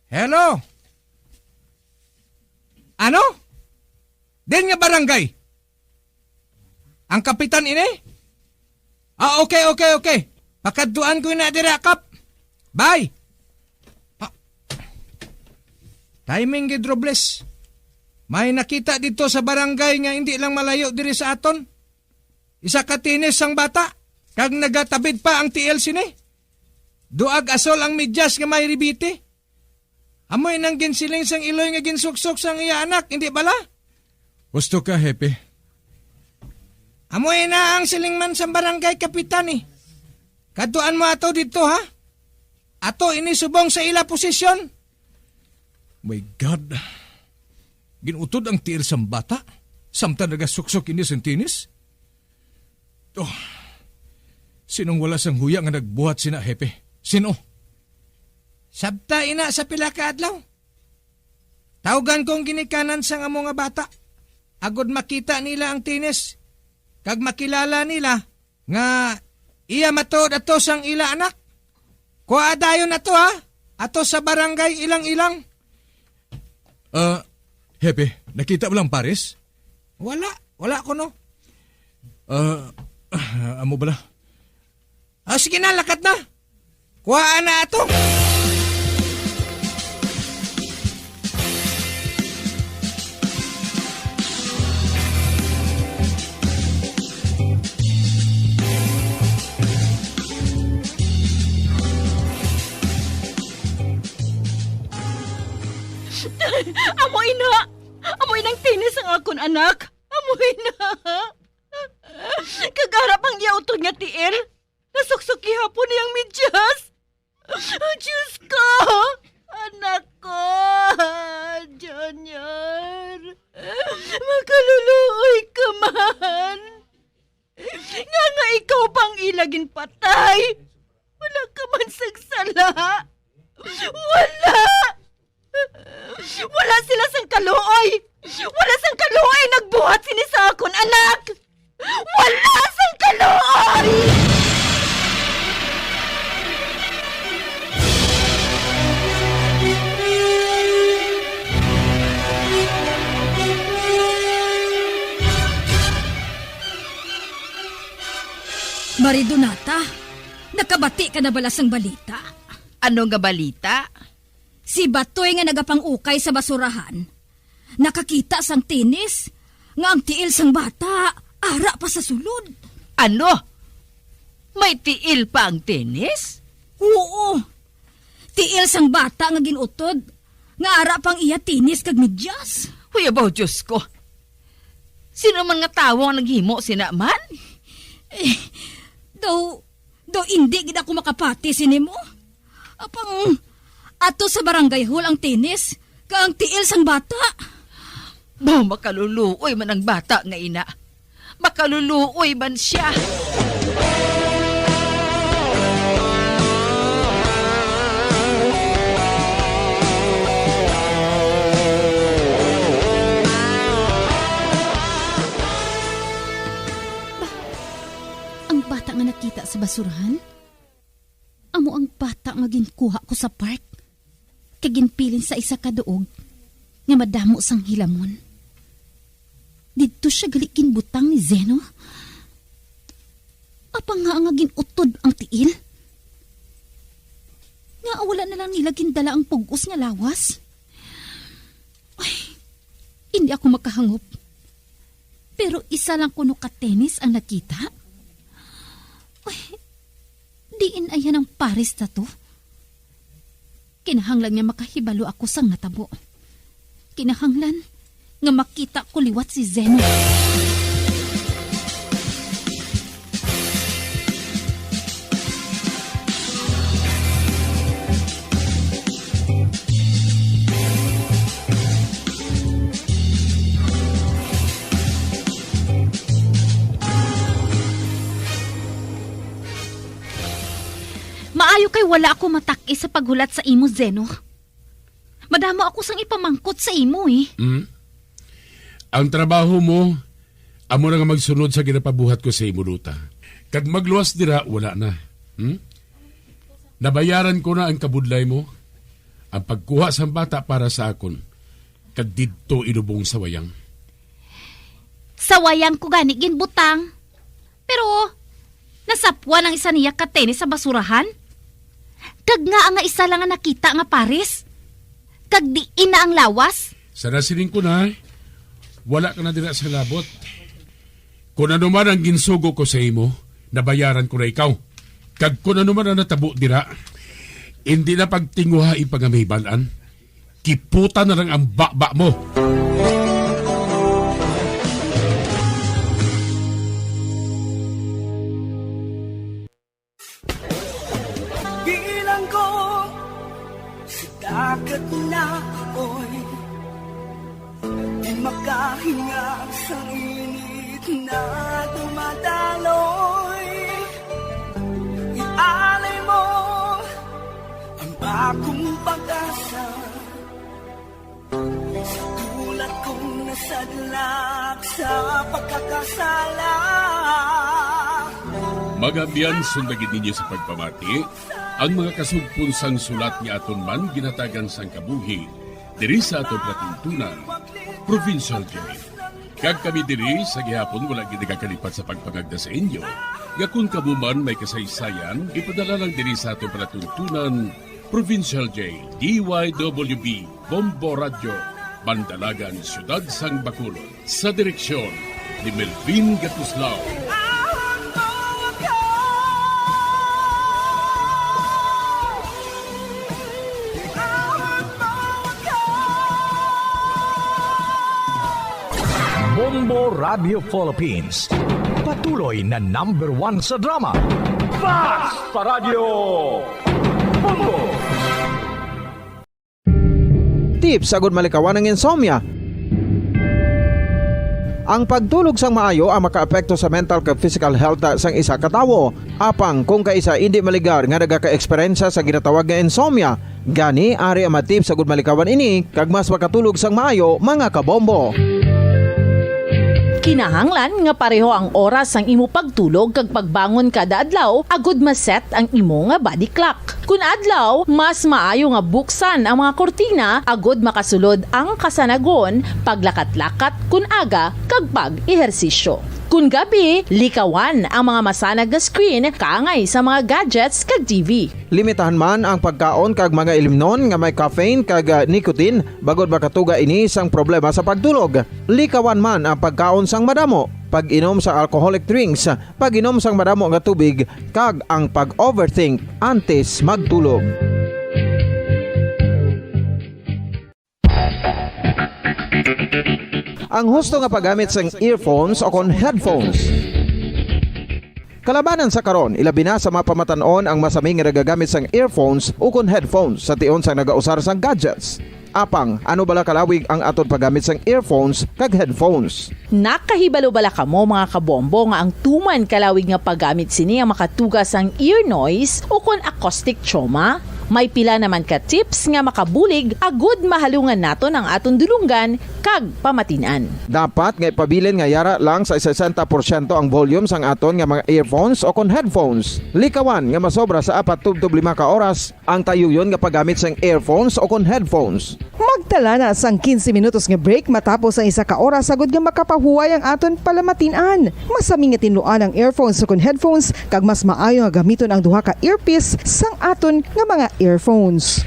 Hello? Ano? Din nga barangay? Ang kapitan ini? Ah, okay, okay, okay. Pakadtuan ko na dira, Kap. Bye. Ah. Timing gid, Robles. May nakita dito sa barangay nga hindi lang malayo diri sa aton. Isa ka tinis sang bata, kag nagatabid pa ang tiil sini. Duag asol ang medyas nga may ribiti. Amo inang ginsiling sang iloy nga ginsuksok sang iya anak, hindi bala? Husto ka, Hepe. Amo ina ang siling man sang barangay kapitan, eh. Kadtuan mo ato didto, ha? Ato ini subong sa ila posisyon. My God. Ginutod ang tiil sang bata, samtang nagasuksok ini sang tinis. Oh, sinong wala sang huya nga nagbuhat sina, Hepe? Sino? Sabta ina sa pila ka adlaw. Tawgan ko ang ginikanan sang amo nga bata, agod makita nila ang tinis, kag makilala nila nga iya matuod ato sang ila anak. Kuha dayon ato, ha, ato sa barangay Ilang-Ilang. Ah, Hepe, nakita mo lang pares? Wala, wala ko, no. Ah, amo bala? Ah, sige na, lakat na. Kuhaan na ato. Amo ina! Amo inang tinis ang akon anak! Amo ina! Kag ara pang iya utod nga tiil, nasuksok gihapon niyang medyas! Oh, Diyos ko! Anak ko! Junior! Makaluluoy ka man! Nga nga ikaw pa ang ila ginpatay? Wala ka man sang sala. Wala! Wala sila sang kaluoy! Wala sang kaluoy nagbuhat sini sa akon anak! Wala sang kaluoy! Mari Donata, nakabati ka na bala sang balita? Ano nga balita? Si Batoy nga nagapangukay sa basurahan, nakakita sang tenis nga ang tiil sang bata ara pa sa sulod. Ano? May tiil pa ang tenis? Oo. Tiil sang bata nga gin-utod nga ara pang iya tenis kag medyas. Huy, abaw, Diyos ko! Sino man nga tawo ang naghimo sina man? Eh, daw, daw indi gid ako makapati sini mo. Apang ato sa barangay hall ang tenis kag ang tiil sang bata. Baw, makaluluoy man ang bata nga ina. Makaluluoy man sia. Ba, ang bata nga nakita sa basurahan? Amo ang bata nga ginkuha ko sa park, kag ginpilin sa isa ka duog nga madamo sang hilamon. Didto sia gali ginbutang ni Zeno. Apang nga nga gin-utod ang tiil? Nga wala na lang nila gindala ang pug-os nga lawas? Ay, hindi ako makahangop. Pero isa lang kuno ka tenis ang nakita? Ay, diin ayan ang pares na to? Kinahanglan nga makahibalo ako sang natabo. Kinahanglan nga makita ko liwat si Zeno. Maayo kay wala ako matak-i sa paghulat sa imo, Zeno. Madamo ako sang ipamangkot sa imo, eh. Hmm? Ang trabaho mo, amo na nga magsunod sa ginapabuhat ko sa imo, Luta. Kag magluwas dira, wala na. Hmm? Nabayaran ko na ang kabudlay mo, ang pagkuha sang bata para sa akon, kag didto ilubong sa wayang. Sa wayang ko gani ginbutang. Pero nasapwan ang isa niya ka tenis sa basurahan. Kag ngaa nga isa lang ang nakita nga pares? Kag diin na ang lawas? Sa nasiling ko na, wala ka na dira sa labot. Kon ano man ang ginsugo ko sa imo, nabayaran ko na ikaw. Kag kon ano man ang natabo dira, indi na pagtinguha ipangamibalan. Kiputan na lang ang baba mo. Bilang ko sa dagat na apoy, di makahinga sa init na dumadaloy. Ialay mo ang bagong pag-asa sa tulad kong nasadlak sa pagkakasala. Mga abyan, sundagin ninyo sa pagpamati ang mga kasugpon sang sulat nga aton man ginhatagan sang kabuhi diri sa aton palatuntunan, Provincial J. Kag kami diri sa gihapon wala gid nagakalipat sa pagpangagda sa inyo nga kon kamo man may kasaysayan, ipadala lang diri sa aton palatuntunan, Provincial J, D Y W B, Bombo Radyo, Bandalagan, Siyudad sang Bacolod. Sa direksyon ni Melvin Gatuslao. Bombo Radio Philippines, patuloy na number one sa drama. Fast Paradyo Bombo! Tips agud malikawan ang insomnia. Ang pagtulog sang maayo ang makaapekto sa mental kag physical health sang isa ka tawo. Apang kung kaisa indi maligar nga nagakaeksperyensya sa ginatawag nga insomnia, gani ari ang mga tips agud malikawan ini kag mas makatulog sang maayo, mga kabombo. Kinahanglan nga pareho ang oras sang imo pagtulog kag pagbangon kada adlaw agud ma-set ang imo nga body clock. Kun adlaw, mas maayo nga buksan ang mga kurtina agud makasulod ang kasanagon, paglakat-lakat kun aga, kag pag-ehersisyo. Kun gabi, likawan ang mga masanag nga screen kaangay sa mga gadgets kag T V. Limitahan man ang pagkaon kag mga ilimnon nga may caffeine kag, ah, nicotine, bangod makatuga ini sang problema sa pagtulog. Likawan man ang pagkaon sang madamo, pag-inom sa alcoholic drinks, pag-inom sang madamo nga tubig, kag ang pag-overthink antes magtulog. Ang husto nga paggamit sang earphones o kon headphones. Kalabanan sa karon, ilabi na sa mga pamatan-on ang masami nga nagagamit sang earphones o kon headphones sa tion sang nagausar sang gadgets. Apang, ano bala kalawig ang aton paggamit sang earphones kag headphones? Nakahibalo bala kamo, mga kabombo, nga ang tuman kalawig nga paggamit sini ang makatuga sang ear noise o kon acoustic trauma? May pila naman ka tips nga makabulig agud mahalungan naton ang aton dulonggan kag pamatin-an. Dapat nga ipabilin nga yara lang sa sesenta porsyento ang volume sang aton nga mga earphones o kon headphones. Likawan nga masobra sa apat tubtob lima ka oras ang tayuyon nga paggamit sang earphones o kon headphones. Magtala na sang quince minutos nga break matapos ang isa ka oras, agud nga makapahuway ang aton palamatin-an. Masami nga tinluan ang earphones o kon headphones, kag mas maayo nga gamiton ang duha ka earpiece sang aton nga mga earphones.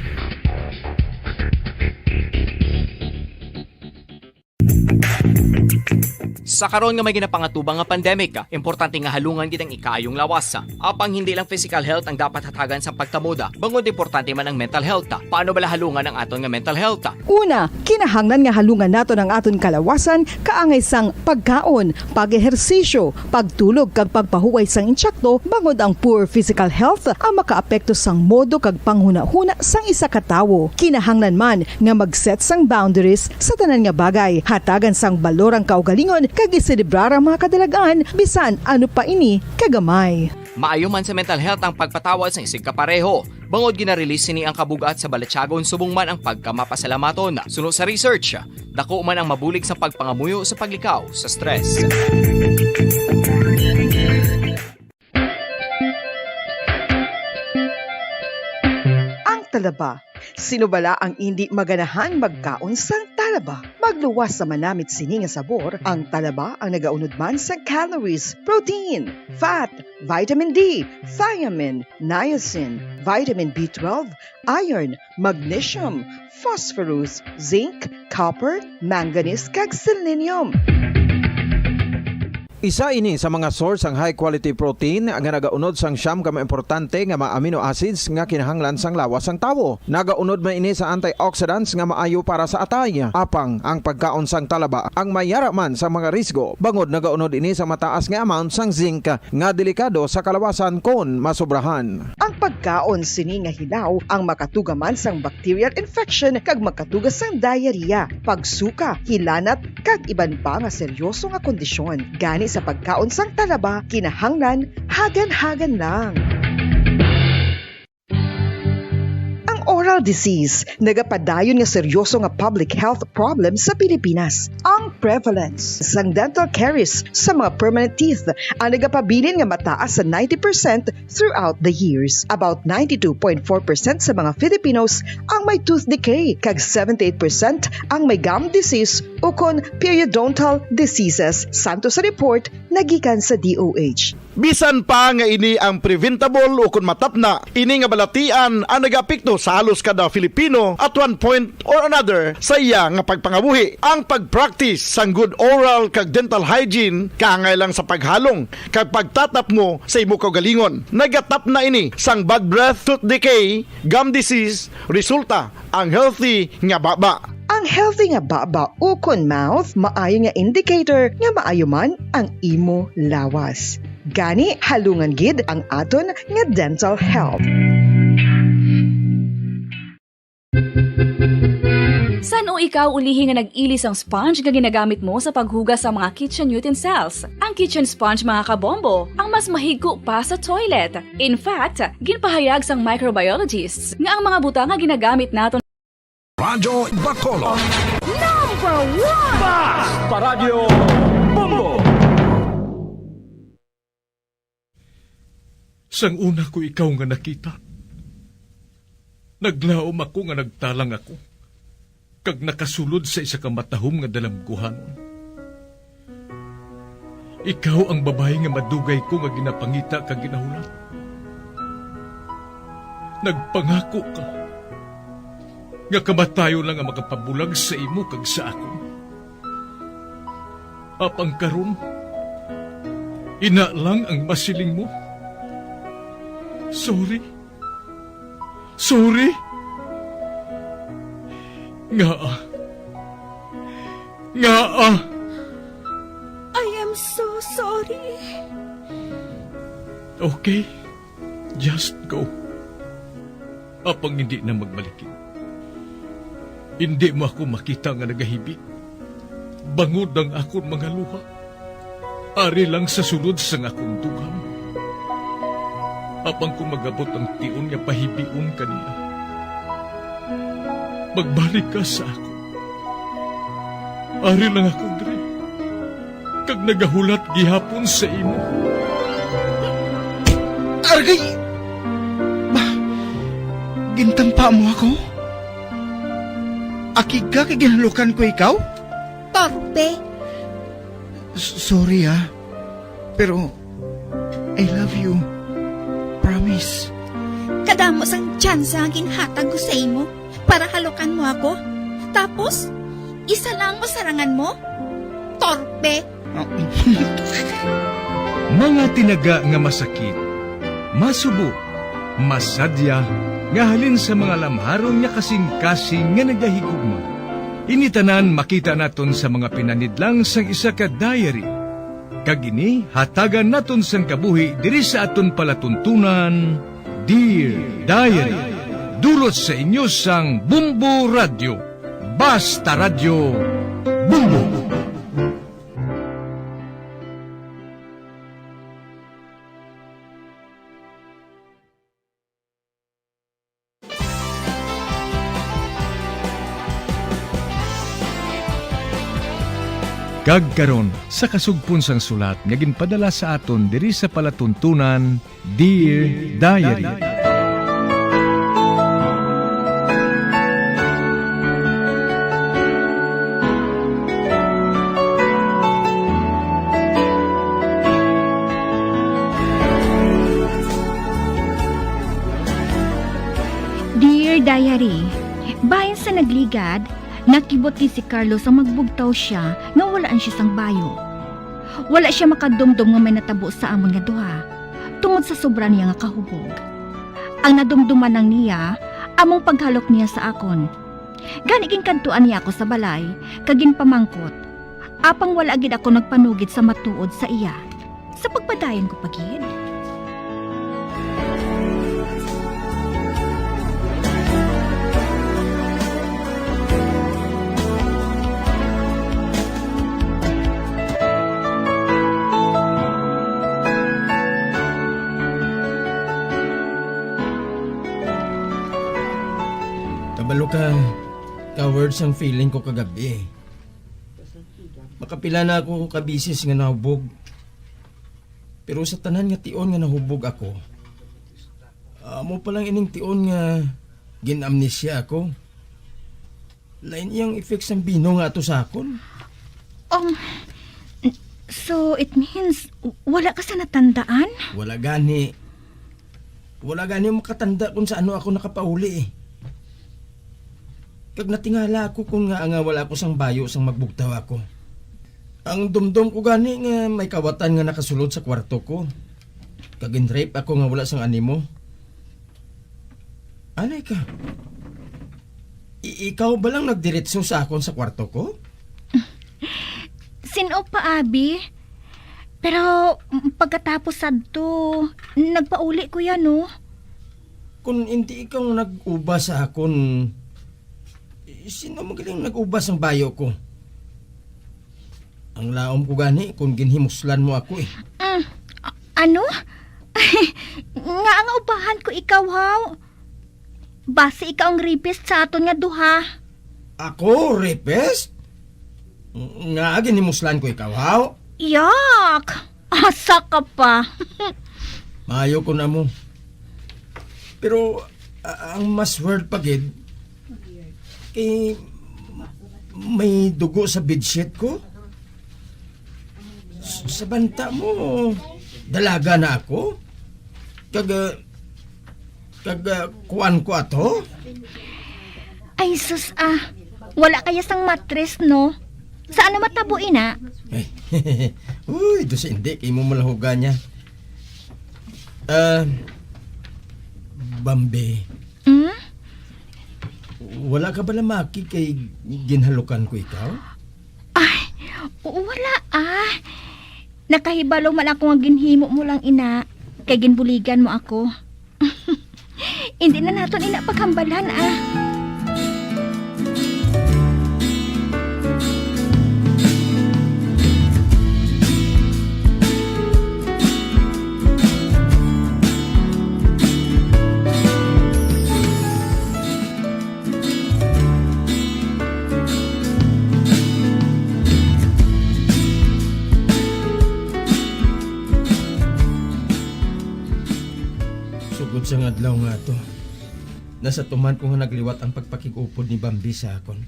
Sa karon nga may ginapangatubang nga pandemic, importante nga halungan gid ang ikaayong lawas. Apang hindi lang physical health ang dapat hatagan sang pagtamuda, bangod importante man ang mental health. Paano bala halungan ang aton nga mental health? Una, kinahanglan nga halungan naton ang aton kalawasan kaangay sang pagkaon, pag-ehersisyo, pagtulog kag pagpahuway sang insakto, bangod ang poor physical health ang makaapekto sang modo kag panghunahuna sang isa ka tawo. Kinahanglan man nga mag-set sang boundaries sa tanan nga bagay. Hatagan sang balor ang kaugalingon kag iselebrar ang mga kadalag-an, bisan ano pa ini kagamay. Maayo man sa mental health ang pagpatawad sang isigkapareho, bangod gina-release sini ang kabug-at sa balatyagon subong man ang pagkamapasalamaton. Suno sa research, dako man ang mabulig sa pagpangamuyo sa paglikaw sa stress. Ang talaba. Sino bala ang indi maganahan magkaon sang talaba? Magluwas sa manamit sini nga sabor, ang talaba ang nagaunod man sa calories, protein, fat, vitamin D, thiamine, niacin, vitamin B twelve, iron, magnesium, phosphorus, zinc, copper, manganese, kag selenium. Isa ini sa mga source sang high quality protein nga nagaunod sang siyam ka mga importante nga mga amino acids nga kinahanglan sang lawas sang tawo. Nagaunod man ini sa antioxidants nga maayo para sa atay. Apang ang pagkaon sang talaba ang may yara man sa mga risgo, bangod nagaunod ini sa mataas nga amount sang zinc nga delikado sa kalawasan kon masobrahan. Ang pagkaon sini nga hilaw ang makatuga man sang bacterial infection kag makatuga sang diarrhea, pagsuka, hilanat, kag iban pa nga seryoso nga kondisyon. Gani sa pagkaon sang talaba, kinahanglan hagan-hagan lang. Ang oral disease nagapadayon nga seryoso nga public health problem sa Pilipinas. Ang prevalence sang dental caries sa mga permanent teeth ang nagapabilin nga mataas sa ninety percent throughout the years. About ninety-two point four percent sa mga Filipinos ang may tooth decay, kag seventy-eight percent ang may gum disease ukon periodontal diseases, santo sa report nga gikan sa D O H. Bisan pa nga ini ang preventable ukon matapna, ini nga balatian ang nagaapekto sa halos kada Filipino at one point or another sa iya nga pagpangabuhi. Ang pag-practice sang good oral kag dental hygiene kaangay lang sa paghalong kag pagtatapmo sa imo kaugalingon. Nagatapna ini sang bad breath, tooth decay, gum disease. Resulta, ang healthy nga baba. Ang healthy nga baba ukon mouth maayo nga indicator nga maayo man ang imo lawas. Gani, halungan gid ang aton nga dental health. San-o Ikaw ulihi nga nag-ili sang sponge nga ginagamit mo sa paghugas sa mga kitchen utensils. Ang kitchen sponge, mga kabombo, ang mas mahigko pa sa toilet. In fact, ginpahayag sang microbiologists nga ang mga butang nga ginagamit naton Radyo Bacolod. Number one! Bas! Paradyo Bombo! Sang una ko ikaw nga nakita, naglaom ako nga nagtalang ako, kag nakasulod sa isa ka matahom nga dalamguhanon. Ikaw ang babayi nga madugay ko nga ginapangita kag ginahulat. Nagpangako ka nga kamatayon lang ang makapabulag sa imo kag sa akon. Apang karon, ina lang ang masiling mo. Sorry. Sorry. Ngaa? Ngaa? I am so sorry. Okay. Just go. Apang hindi na magbalikid. Hindi mo ako makita nga nagahibi, bangod ang akon mga luha. Ari lang sa sulod sang akon dughan. Apang kung mag-abot ang tion nga pahibion ka niya, magbalik ka sa akon. Ari lang ako diri, kag nagahulat gihapon sa imo. Argay! Ba, gintampa mo ako? Akig ka kay ginhalukan ko ikaw? Torpe! S-, sorry, ah. Pero I love you. Promise. Kadamo sang tsansa nga ginhatag ko sa imo para halukan mo ako. Tapos, isa lang mo sarangan mo? Torpe! Mga tinaga nga masakit, masubo, masadya, nga halin sa mga lamharon nga kasing-kasing nga nagahigugma. Ini tanan makita naton sa mga pinanidlang sang isa ka diary. Kag ini hatagan naton sang kabuhi diri sa aton palatuntunan, Dear Diary. Dulot sa inyo sang Bombo Radyo. Basta Radyo, Bombo! Kag karon, sa kasugpon sang sulat nga ginpadala sa aton diri sa palatuntunan, Dear Diary. Dear Diary, bahin sa nagligad, nakibot ni si Carlos ang magbugtaw sia nga walaan sia sang bayo. Wala sia makadumdom nga may natabo sa amon nga duha, tungod sa sobra niya nga kahubog. Ang nadumduman lang niya amo ang paghalok niya sa akon. Gani ginkadtuan niya ako sa balay kag ginpamangkot, apang wala gid ako nagpanugid sa matuod sa iya. Sa pagpadayon ko pa gid. Kabalo ka, coward sang feeling ko kagab-i. Makapila na ako ka beses nga nahubog. Pero sa tanan nga tion nga nahubog ako, amo pa lang ining tion nga gin-amnesia ako. Lain iyang effect sang bino nga ato sa akon. Um, so it means w-, wala ka sa natandaan? Wala gani. Wala gani makatanda kung sa ano ako nakapauli, eh. Kag natingala ako kung ngaa nga wala ako sang bayo sang magbugtaw ako. Ang dumdom ko gani nga may kawatan nga nakasulod sa kwarto ko. Kag gin-rape ako nga wala sang animo. Anay ka? I-, ikaw ba lang nagdiretso sa akon sa kwarto ko? Sin-o pa, abi? Pero, mm, pagkatapos sadto, nagpauli ko yan, no? Kung hindi ikaw nag-uba sa akon, i-, Sino man galing nag-ubas ang bayo ko? Ang laom ko gani kung ginhimuslan mo ako eh. Mm, a-, ano? Nga nga ubahan ko ikaw, haw? Basi ikaw ang rapist sa aton nga duha. Ako, rapist? Nga ginhimuslan ko ikaw, haw? Yak! Asa ka pa? Maayo ko na mo. Pero, a-, ang mas weird pa gid, kay may dugo sa bedsheet ko. S-, sa banta mo, dalaga na ako. Kag, ah, kag, ah, kuan ko ato? Ay, sus, ah. Wala kaya sang matres, no? Sa ano matabo ina? Ay, uy, do sa hindi, kay mo malahugan niya. Ah, Bambi, Hmm? Wala ka ba lamaki kay ginhalukan ko ikaw? Ay, oo, wala, ah. Nakahibalo man ako nga ginhimo mo lang ina, kay ginbuligan mo ako. Hindi na naton ina paghambalan, ah. Sugod sang adlaw nga ato, nasatuman ko nga nagliwat ang pagpakig-upod ni Bambi sa akon.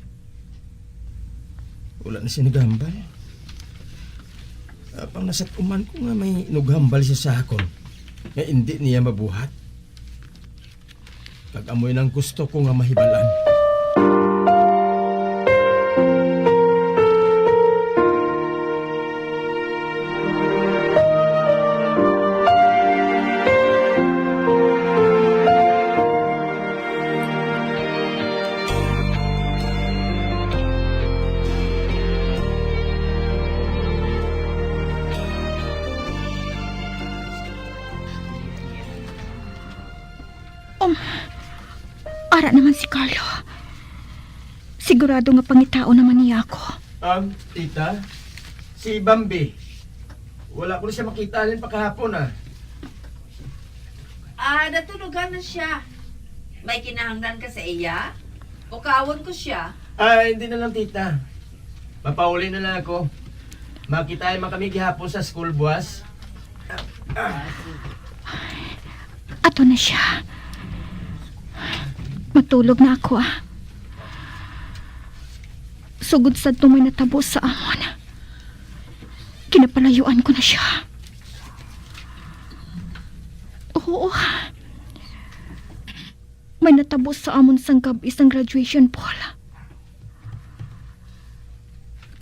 Wala na siya naghambal. Apang nasatuman ko nga may inughambal siya sa akon nga indi niya mabuhat. Kag amoy nang gusto ko nga mahibalan. Um, ara naman si Carlo. Sigurado nga pangitaon naman niya ako. Um, tita, si Bambi. Wala ko na siya makita halin pa kahapon, ah. Ah, natulugan na siya. May kinahanglan ka sa iya? Ukawon ko siya. Ah, hindi na lang, tita. Mapauli na lang ako. Makita man kami gihapon sa school buwas. Ato na siya. Matulog na ako, ah. Sugod sa may natabo sa amon, kinapalayuan ko na siya. Oo. May natabo sa amon sang gab-i sang graduation ball.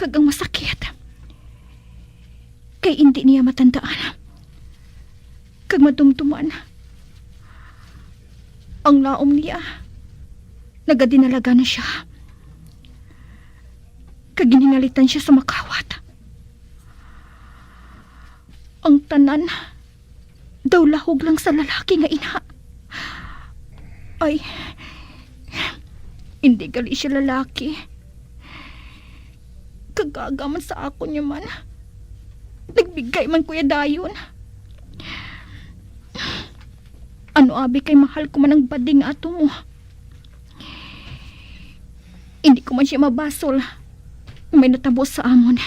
Kag ang masakit, kay indi niya matandaan kag madumduman ang laom niya. Nagadinalaga na siya. Kag ginhingalitan siya sa makawat. Ang tanan daw lahog lang sa lalaki nga ina. Ay, hindi gali siya lalaki. Kag aga man sa akon niya man. Nagbigay man ko iya dayon. Ano abi kay mahal ko man ang bading nga ato mo. Hindi ko man siya mabasol nga may natabo sa amon.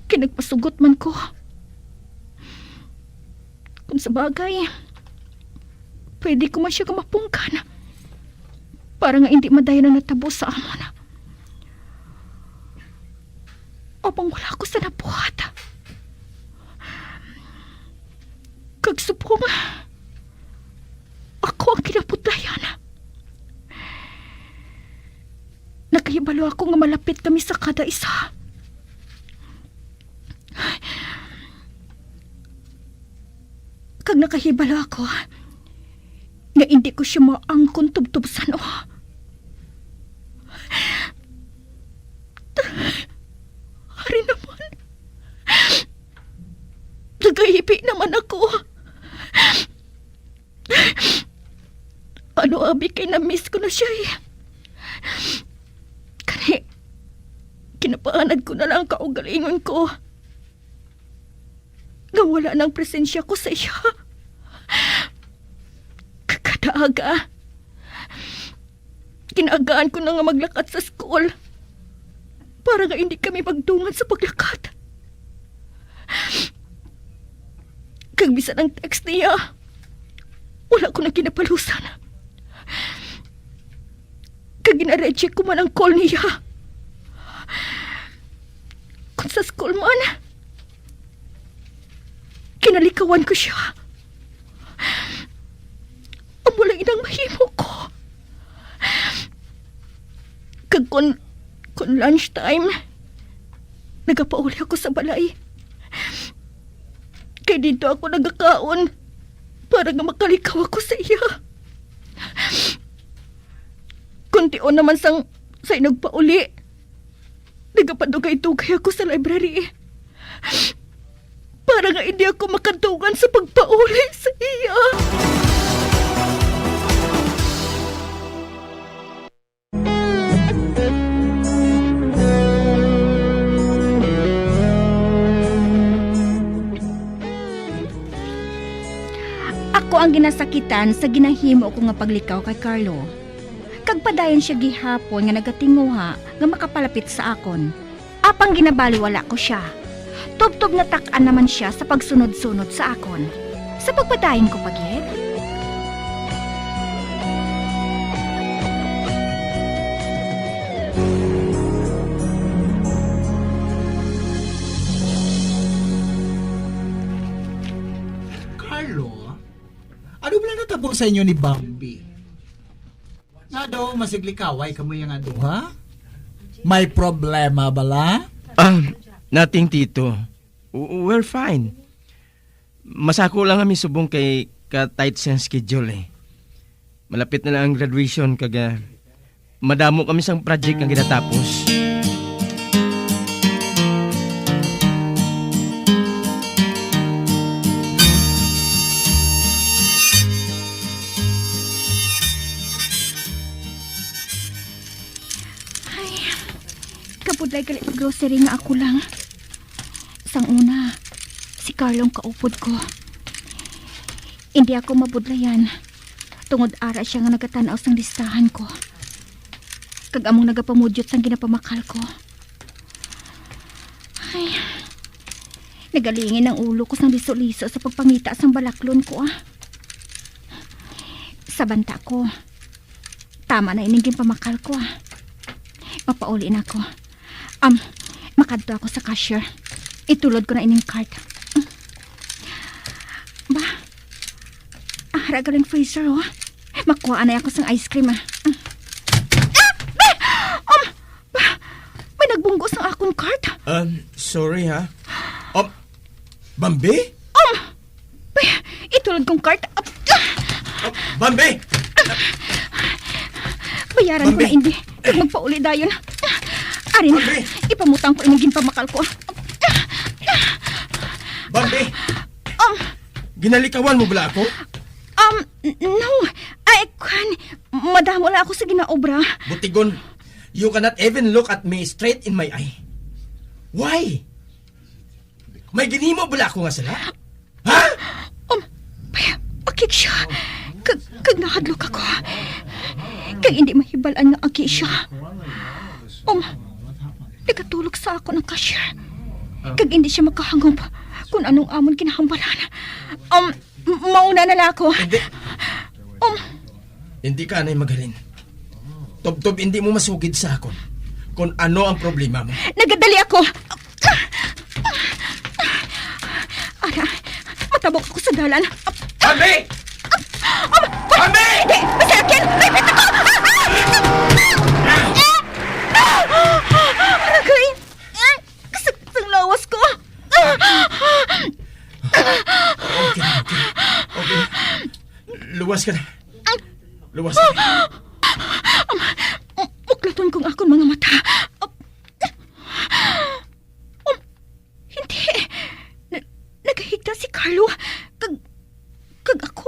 Kay nagpasugot man ko. Kung sa bagay, pwede ko man siya kamapunggan para nga hindi madayon ang natabo sa amon. Apang wala ko sa nabuhat. Kag subong ako ang kinapudlayan. Nakahibalo ako nga malapit kami sa kada isa. Kag nakahibalo ako nga indi ko siya maangkon tubtob san-o. Ari naman. Nagaipi naman ako. Ano abi kay na-miss ko na siya eh. Napaanad ko na lang ang kaugalingon ko nga wala nang presensya ko sa iya. Kada aga, kinaagaan ko na nga maglakat sa school para nga hindi kami magdungan sa paglakat. Kag bisan ang text niya, wala ko na ginapalusan. Kag gina-reject ko man ang call niya. Kung sa school man, kinalikawan ko siya. Amo lang inang mahimo ko. Kag kon, kon lunch time, nagapauli ako sa balay. Kay dito ako nagakaon para nga makalikaw ako sa iya. Kon tion naman sang sa inugpauli, nagapadugay-dugay ako sa library para nga hindi ako makadungan sa pagpauli sa iya. Ako ang ginasakitan sa ginahimo ko nga paglikaw kay Carlo. Kag padayon siya gihapon nga nagatinguha nga makapalapit sa akon. Apang ginabaliwala ko sia. Tubtob natak-an naman sia sa pagsunod-sunod sa akon. Sa pagpadayon ko pa gid? Carlo, ano bala natabo sa inyo ni Bambi? Nga daw, masiglikaway kamo yang duha? May problema bala? Ah, nothing, Tito. W-, we're fine. Masako lang kami subong kay ka-tight sa schedule eh. Malapit na lang ang graduation kag, ah, madamo kami sang project nga ginatapos. Ay, kabudlay gali mag-grocery nga ako lang. Sang una, si Carlo ang kaupod ko. Hindi ako mabudlayan, tungod ara sia nga nagatan-aw sang listahan ko, kag among nagapamudyot sang ginapamakal ko. Ay, nagalingin ang ulo ko sang liso-liso sa pagpangita sang balaklon ko, ah. Sa banta ko, tama na ining ginpamakal ko, ah. Mapauli na ako. Um, makadto ako sa cashier. Itulod ko na ining cart. Ba? Ah, ara galing freezer, oh. Makuha na ako sang ice cream, ah. Ah! Ba! Um, ba! May nagbunggo sa akon cart. Um, sorry, ha? Um, Bambi? Um! Bay, itulod kong cart. Ah! Ah, Bambi! Bayaran ko Bambi! na, indi. Kag magpauli dayon. Ari na, Bambi! Ipamutang ko imong ginpamakal ko. Bambi! Um, Ginalikawan mo bala ako? Um, n-, no. Ay, kwan, madamo lang ako sa ginaobra. Butigon, you cannot even look at me straight in my eye. Why? May ginhimo bala ako nga sala? Ha? Um, bay, akig siya. Kag, kag nahadlok ako. Kag hindi mahibal-an nga aki siya. Um, nagatulog sa akon ang cashier. Kag hindi siya makahangop kung anong amon kinahambalan. Um, m-, mauna na lang ako. Hindi. Um, Hindi ka anay maghalin. Tubtob hindi mo masugid sa akon kung ano ang problema mo. Nagadali ako. Ara, matabok ako sa dalan. Bambi! Bambi! Hindi! Masakit! May pit ako! Aragay! Kasakit ang lawas ko! Okay na, okay na. Okay na. Luwas ka na. Luwas ka na. Muklaton ko ang akon mga mata. Um, hindi. Na-, nagahigda si Carlo. Kag, kag ako,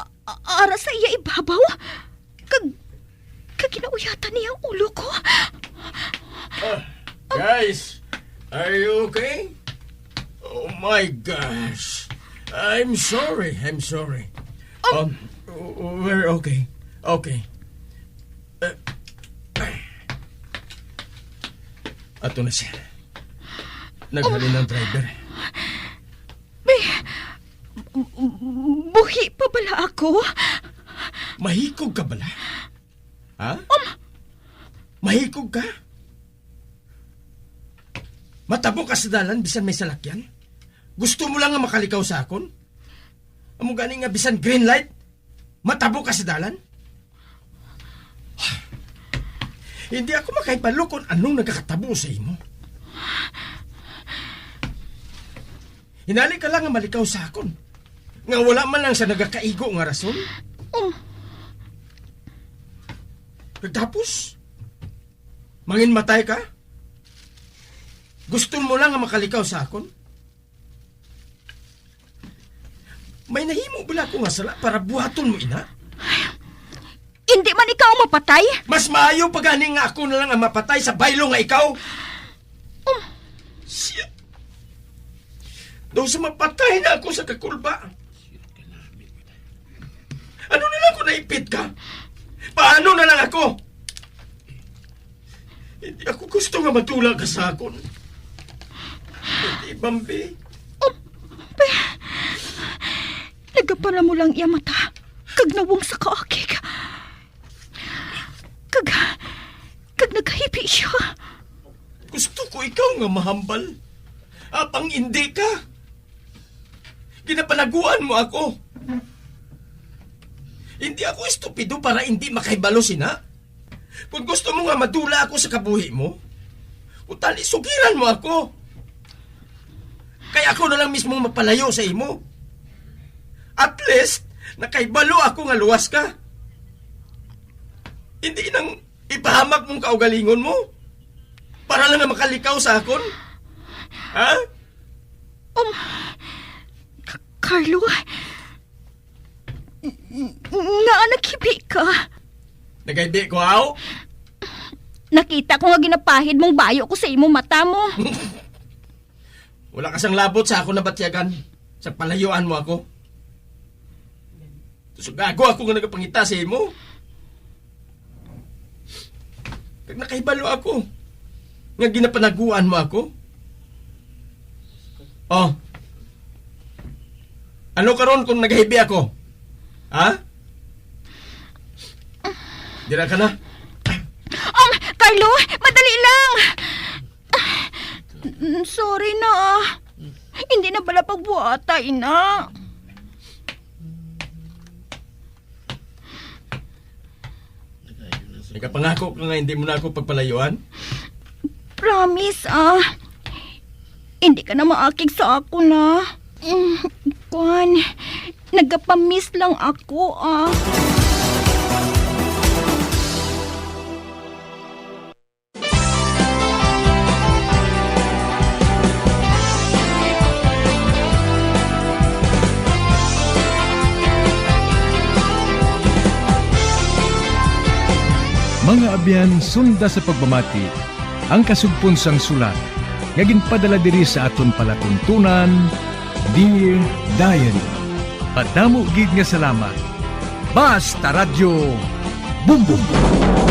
a-, a-, ara sa iya ibabaw. Kag, kag ginauyatan niya ang ulo ko. Ah. Guys, are you okay? Oh my gosh. I'm sorry, I'm sorry. Um, we're okay. Okay. Uh, ato na siya. Naghalin ang driver. May, buhi pa bala ako? Mahikog ka bala? Ha? Mahikog ka? Matabo ka sa dalan bisan may salakyan? Gusto mo lang nga makalikaw sa akon? Amo gani nga bisan green light, matabo ka sa dalan? Hindi ako makahibalo kung anong nagakatabo sa imo. Hinali ka lang nga malikaw sa akon, nga wala man lang sa nagakaigo nga rason. Um. Tapos, manginmatay ka? Gusto mo lang nga makalikaw sa akon? May nahimo bala ako nga sala para buhaton mo ina? Hindi man ikaw ang mapatay. Mas maayo pa gani nga ako na lang ang mapatay sa baylo nga ikaw. Um. Siya. Daw sa mapatay na ako sa kakulba. Ano na lang kung naipit ka? Paano na lang ako? Hindi ako gusto nga matula ka sa akon. Hindi, Bambi. Nagapara mo lang iya mata, kag nawong sa kaakig. Kag, kag naghibi siya. Gusto ko ikaw nga mahambal. Apang hindi ka. Ginapalaguan mo ako. Hindi ako estupido para hindi makahibalo sina. Kung gusto mo nga madula ako sa kabuhi mo, utali sugiran mo ako. Kay ako na lang mismo mapalayo sa imo. At least, nakahibalo ako nga luwas ka. Hindi nang ipahamak mong kaugalingon mo para lang nga makalikaw sa akon. Ha? Um, K-, Carlo, nga naghibi ka. Naghibi ko, aw? Nakita ko nga ginapahid mong bayo ko sa imo mata mo. Wala ka sang labot sa akon nabatyagan, sa palayuan mo ako. Sugago ako nga nagapangita sa imo. Kag nakahibalo ako nga ginapanaguan mo ako. Oh. Ano karon kung nagahibi ako? Ha? Dira ka na. Um, Carlo, madali lang. Mm, sorry na. Hindi na bala pagbuhata, ina. Nagapangako ka nga hindi mo na ako pagpalayuan? Promise, ah. Hindi ka na maakig sa ako na. Mm, kwan, nagapamiss lang ako, ah. Mga abyan, sunda sa pagpamati ang kasugpon sang sulat nga ginpadala diri sa aton palatuntunan, Dear Diary. Madamo gid nga salamat. Basta Radyo Bumbong.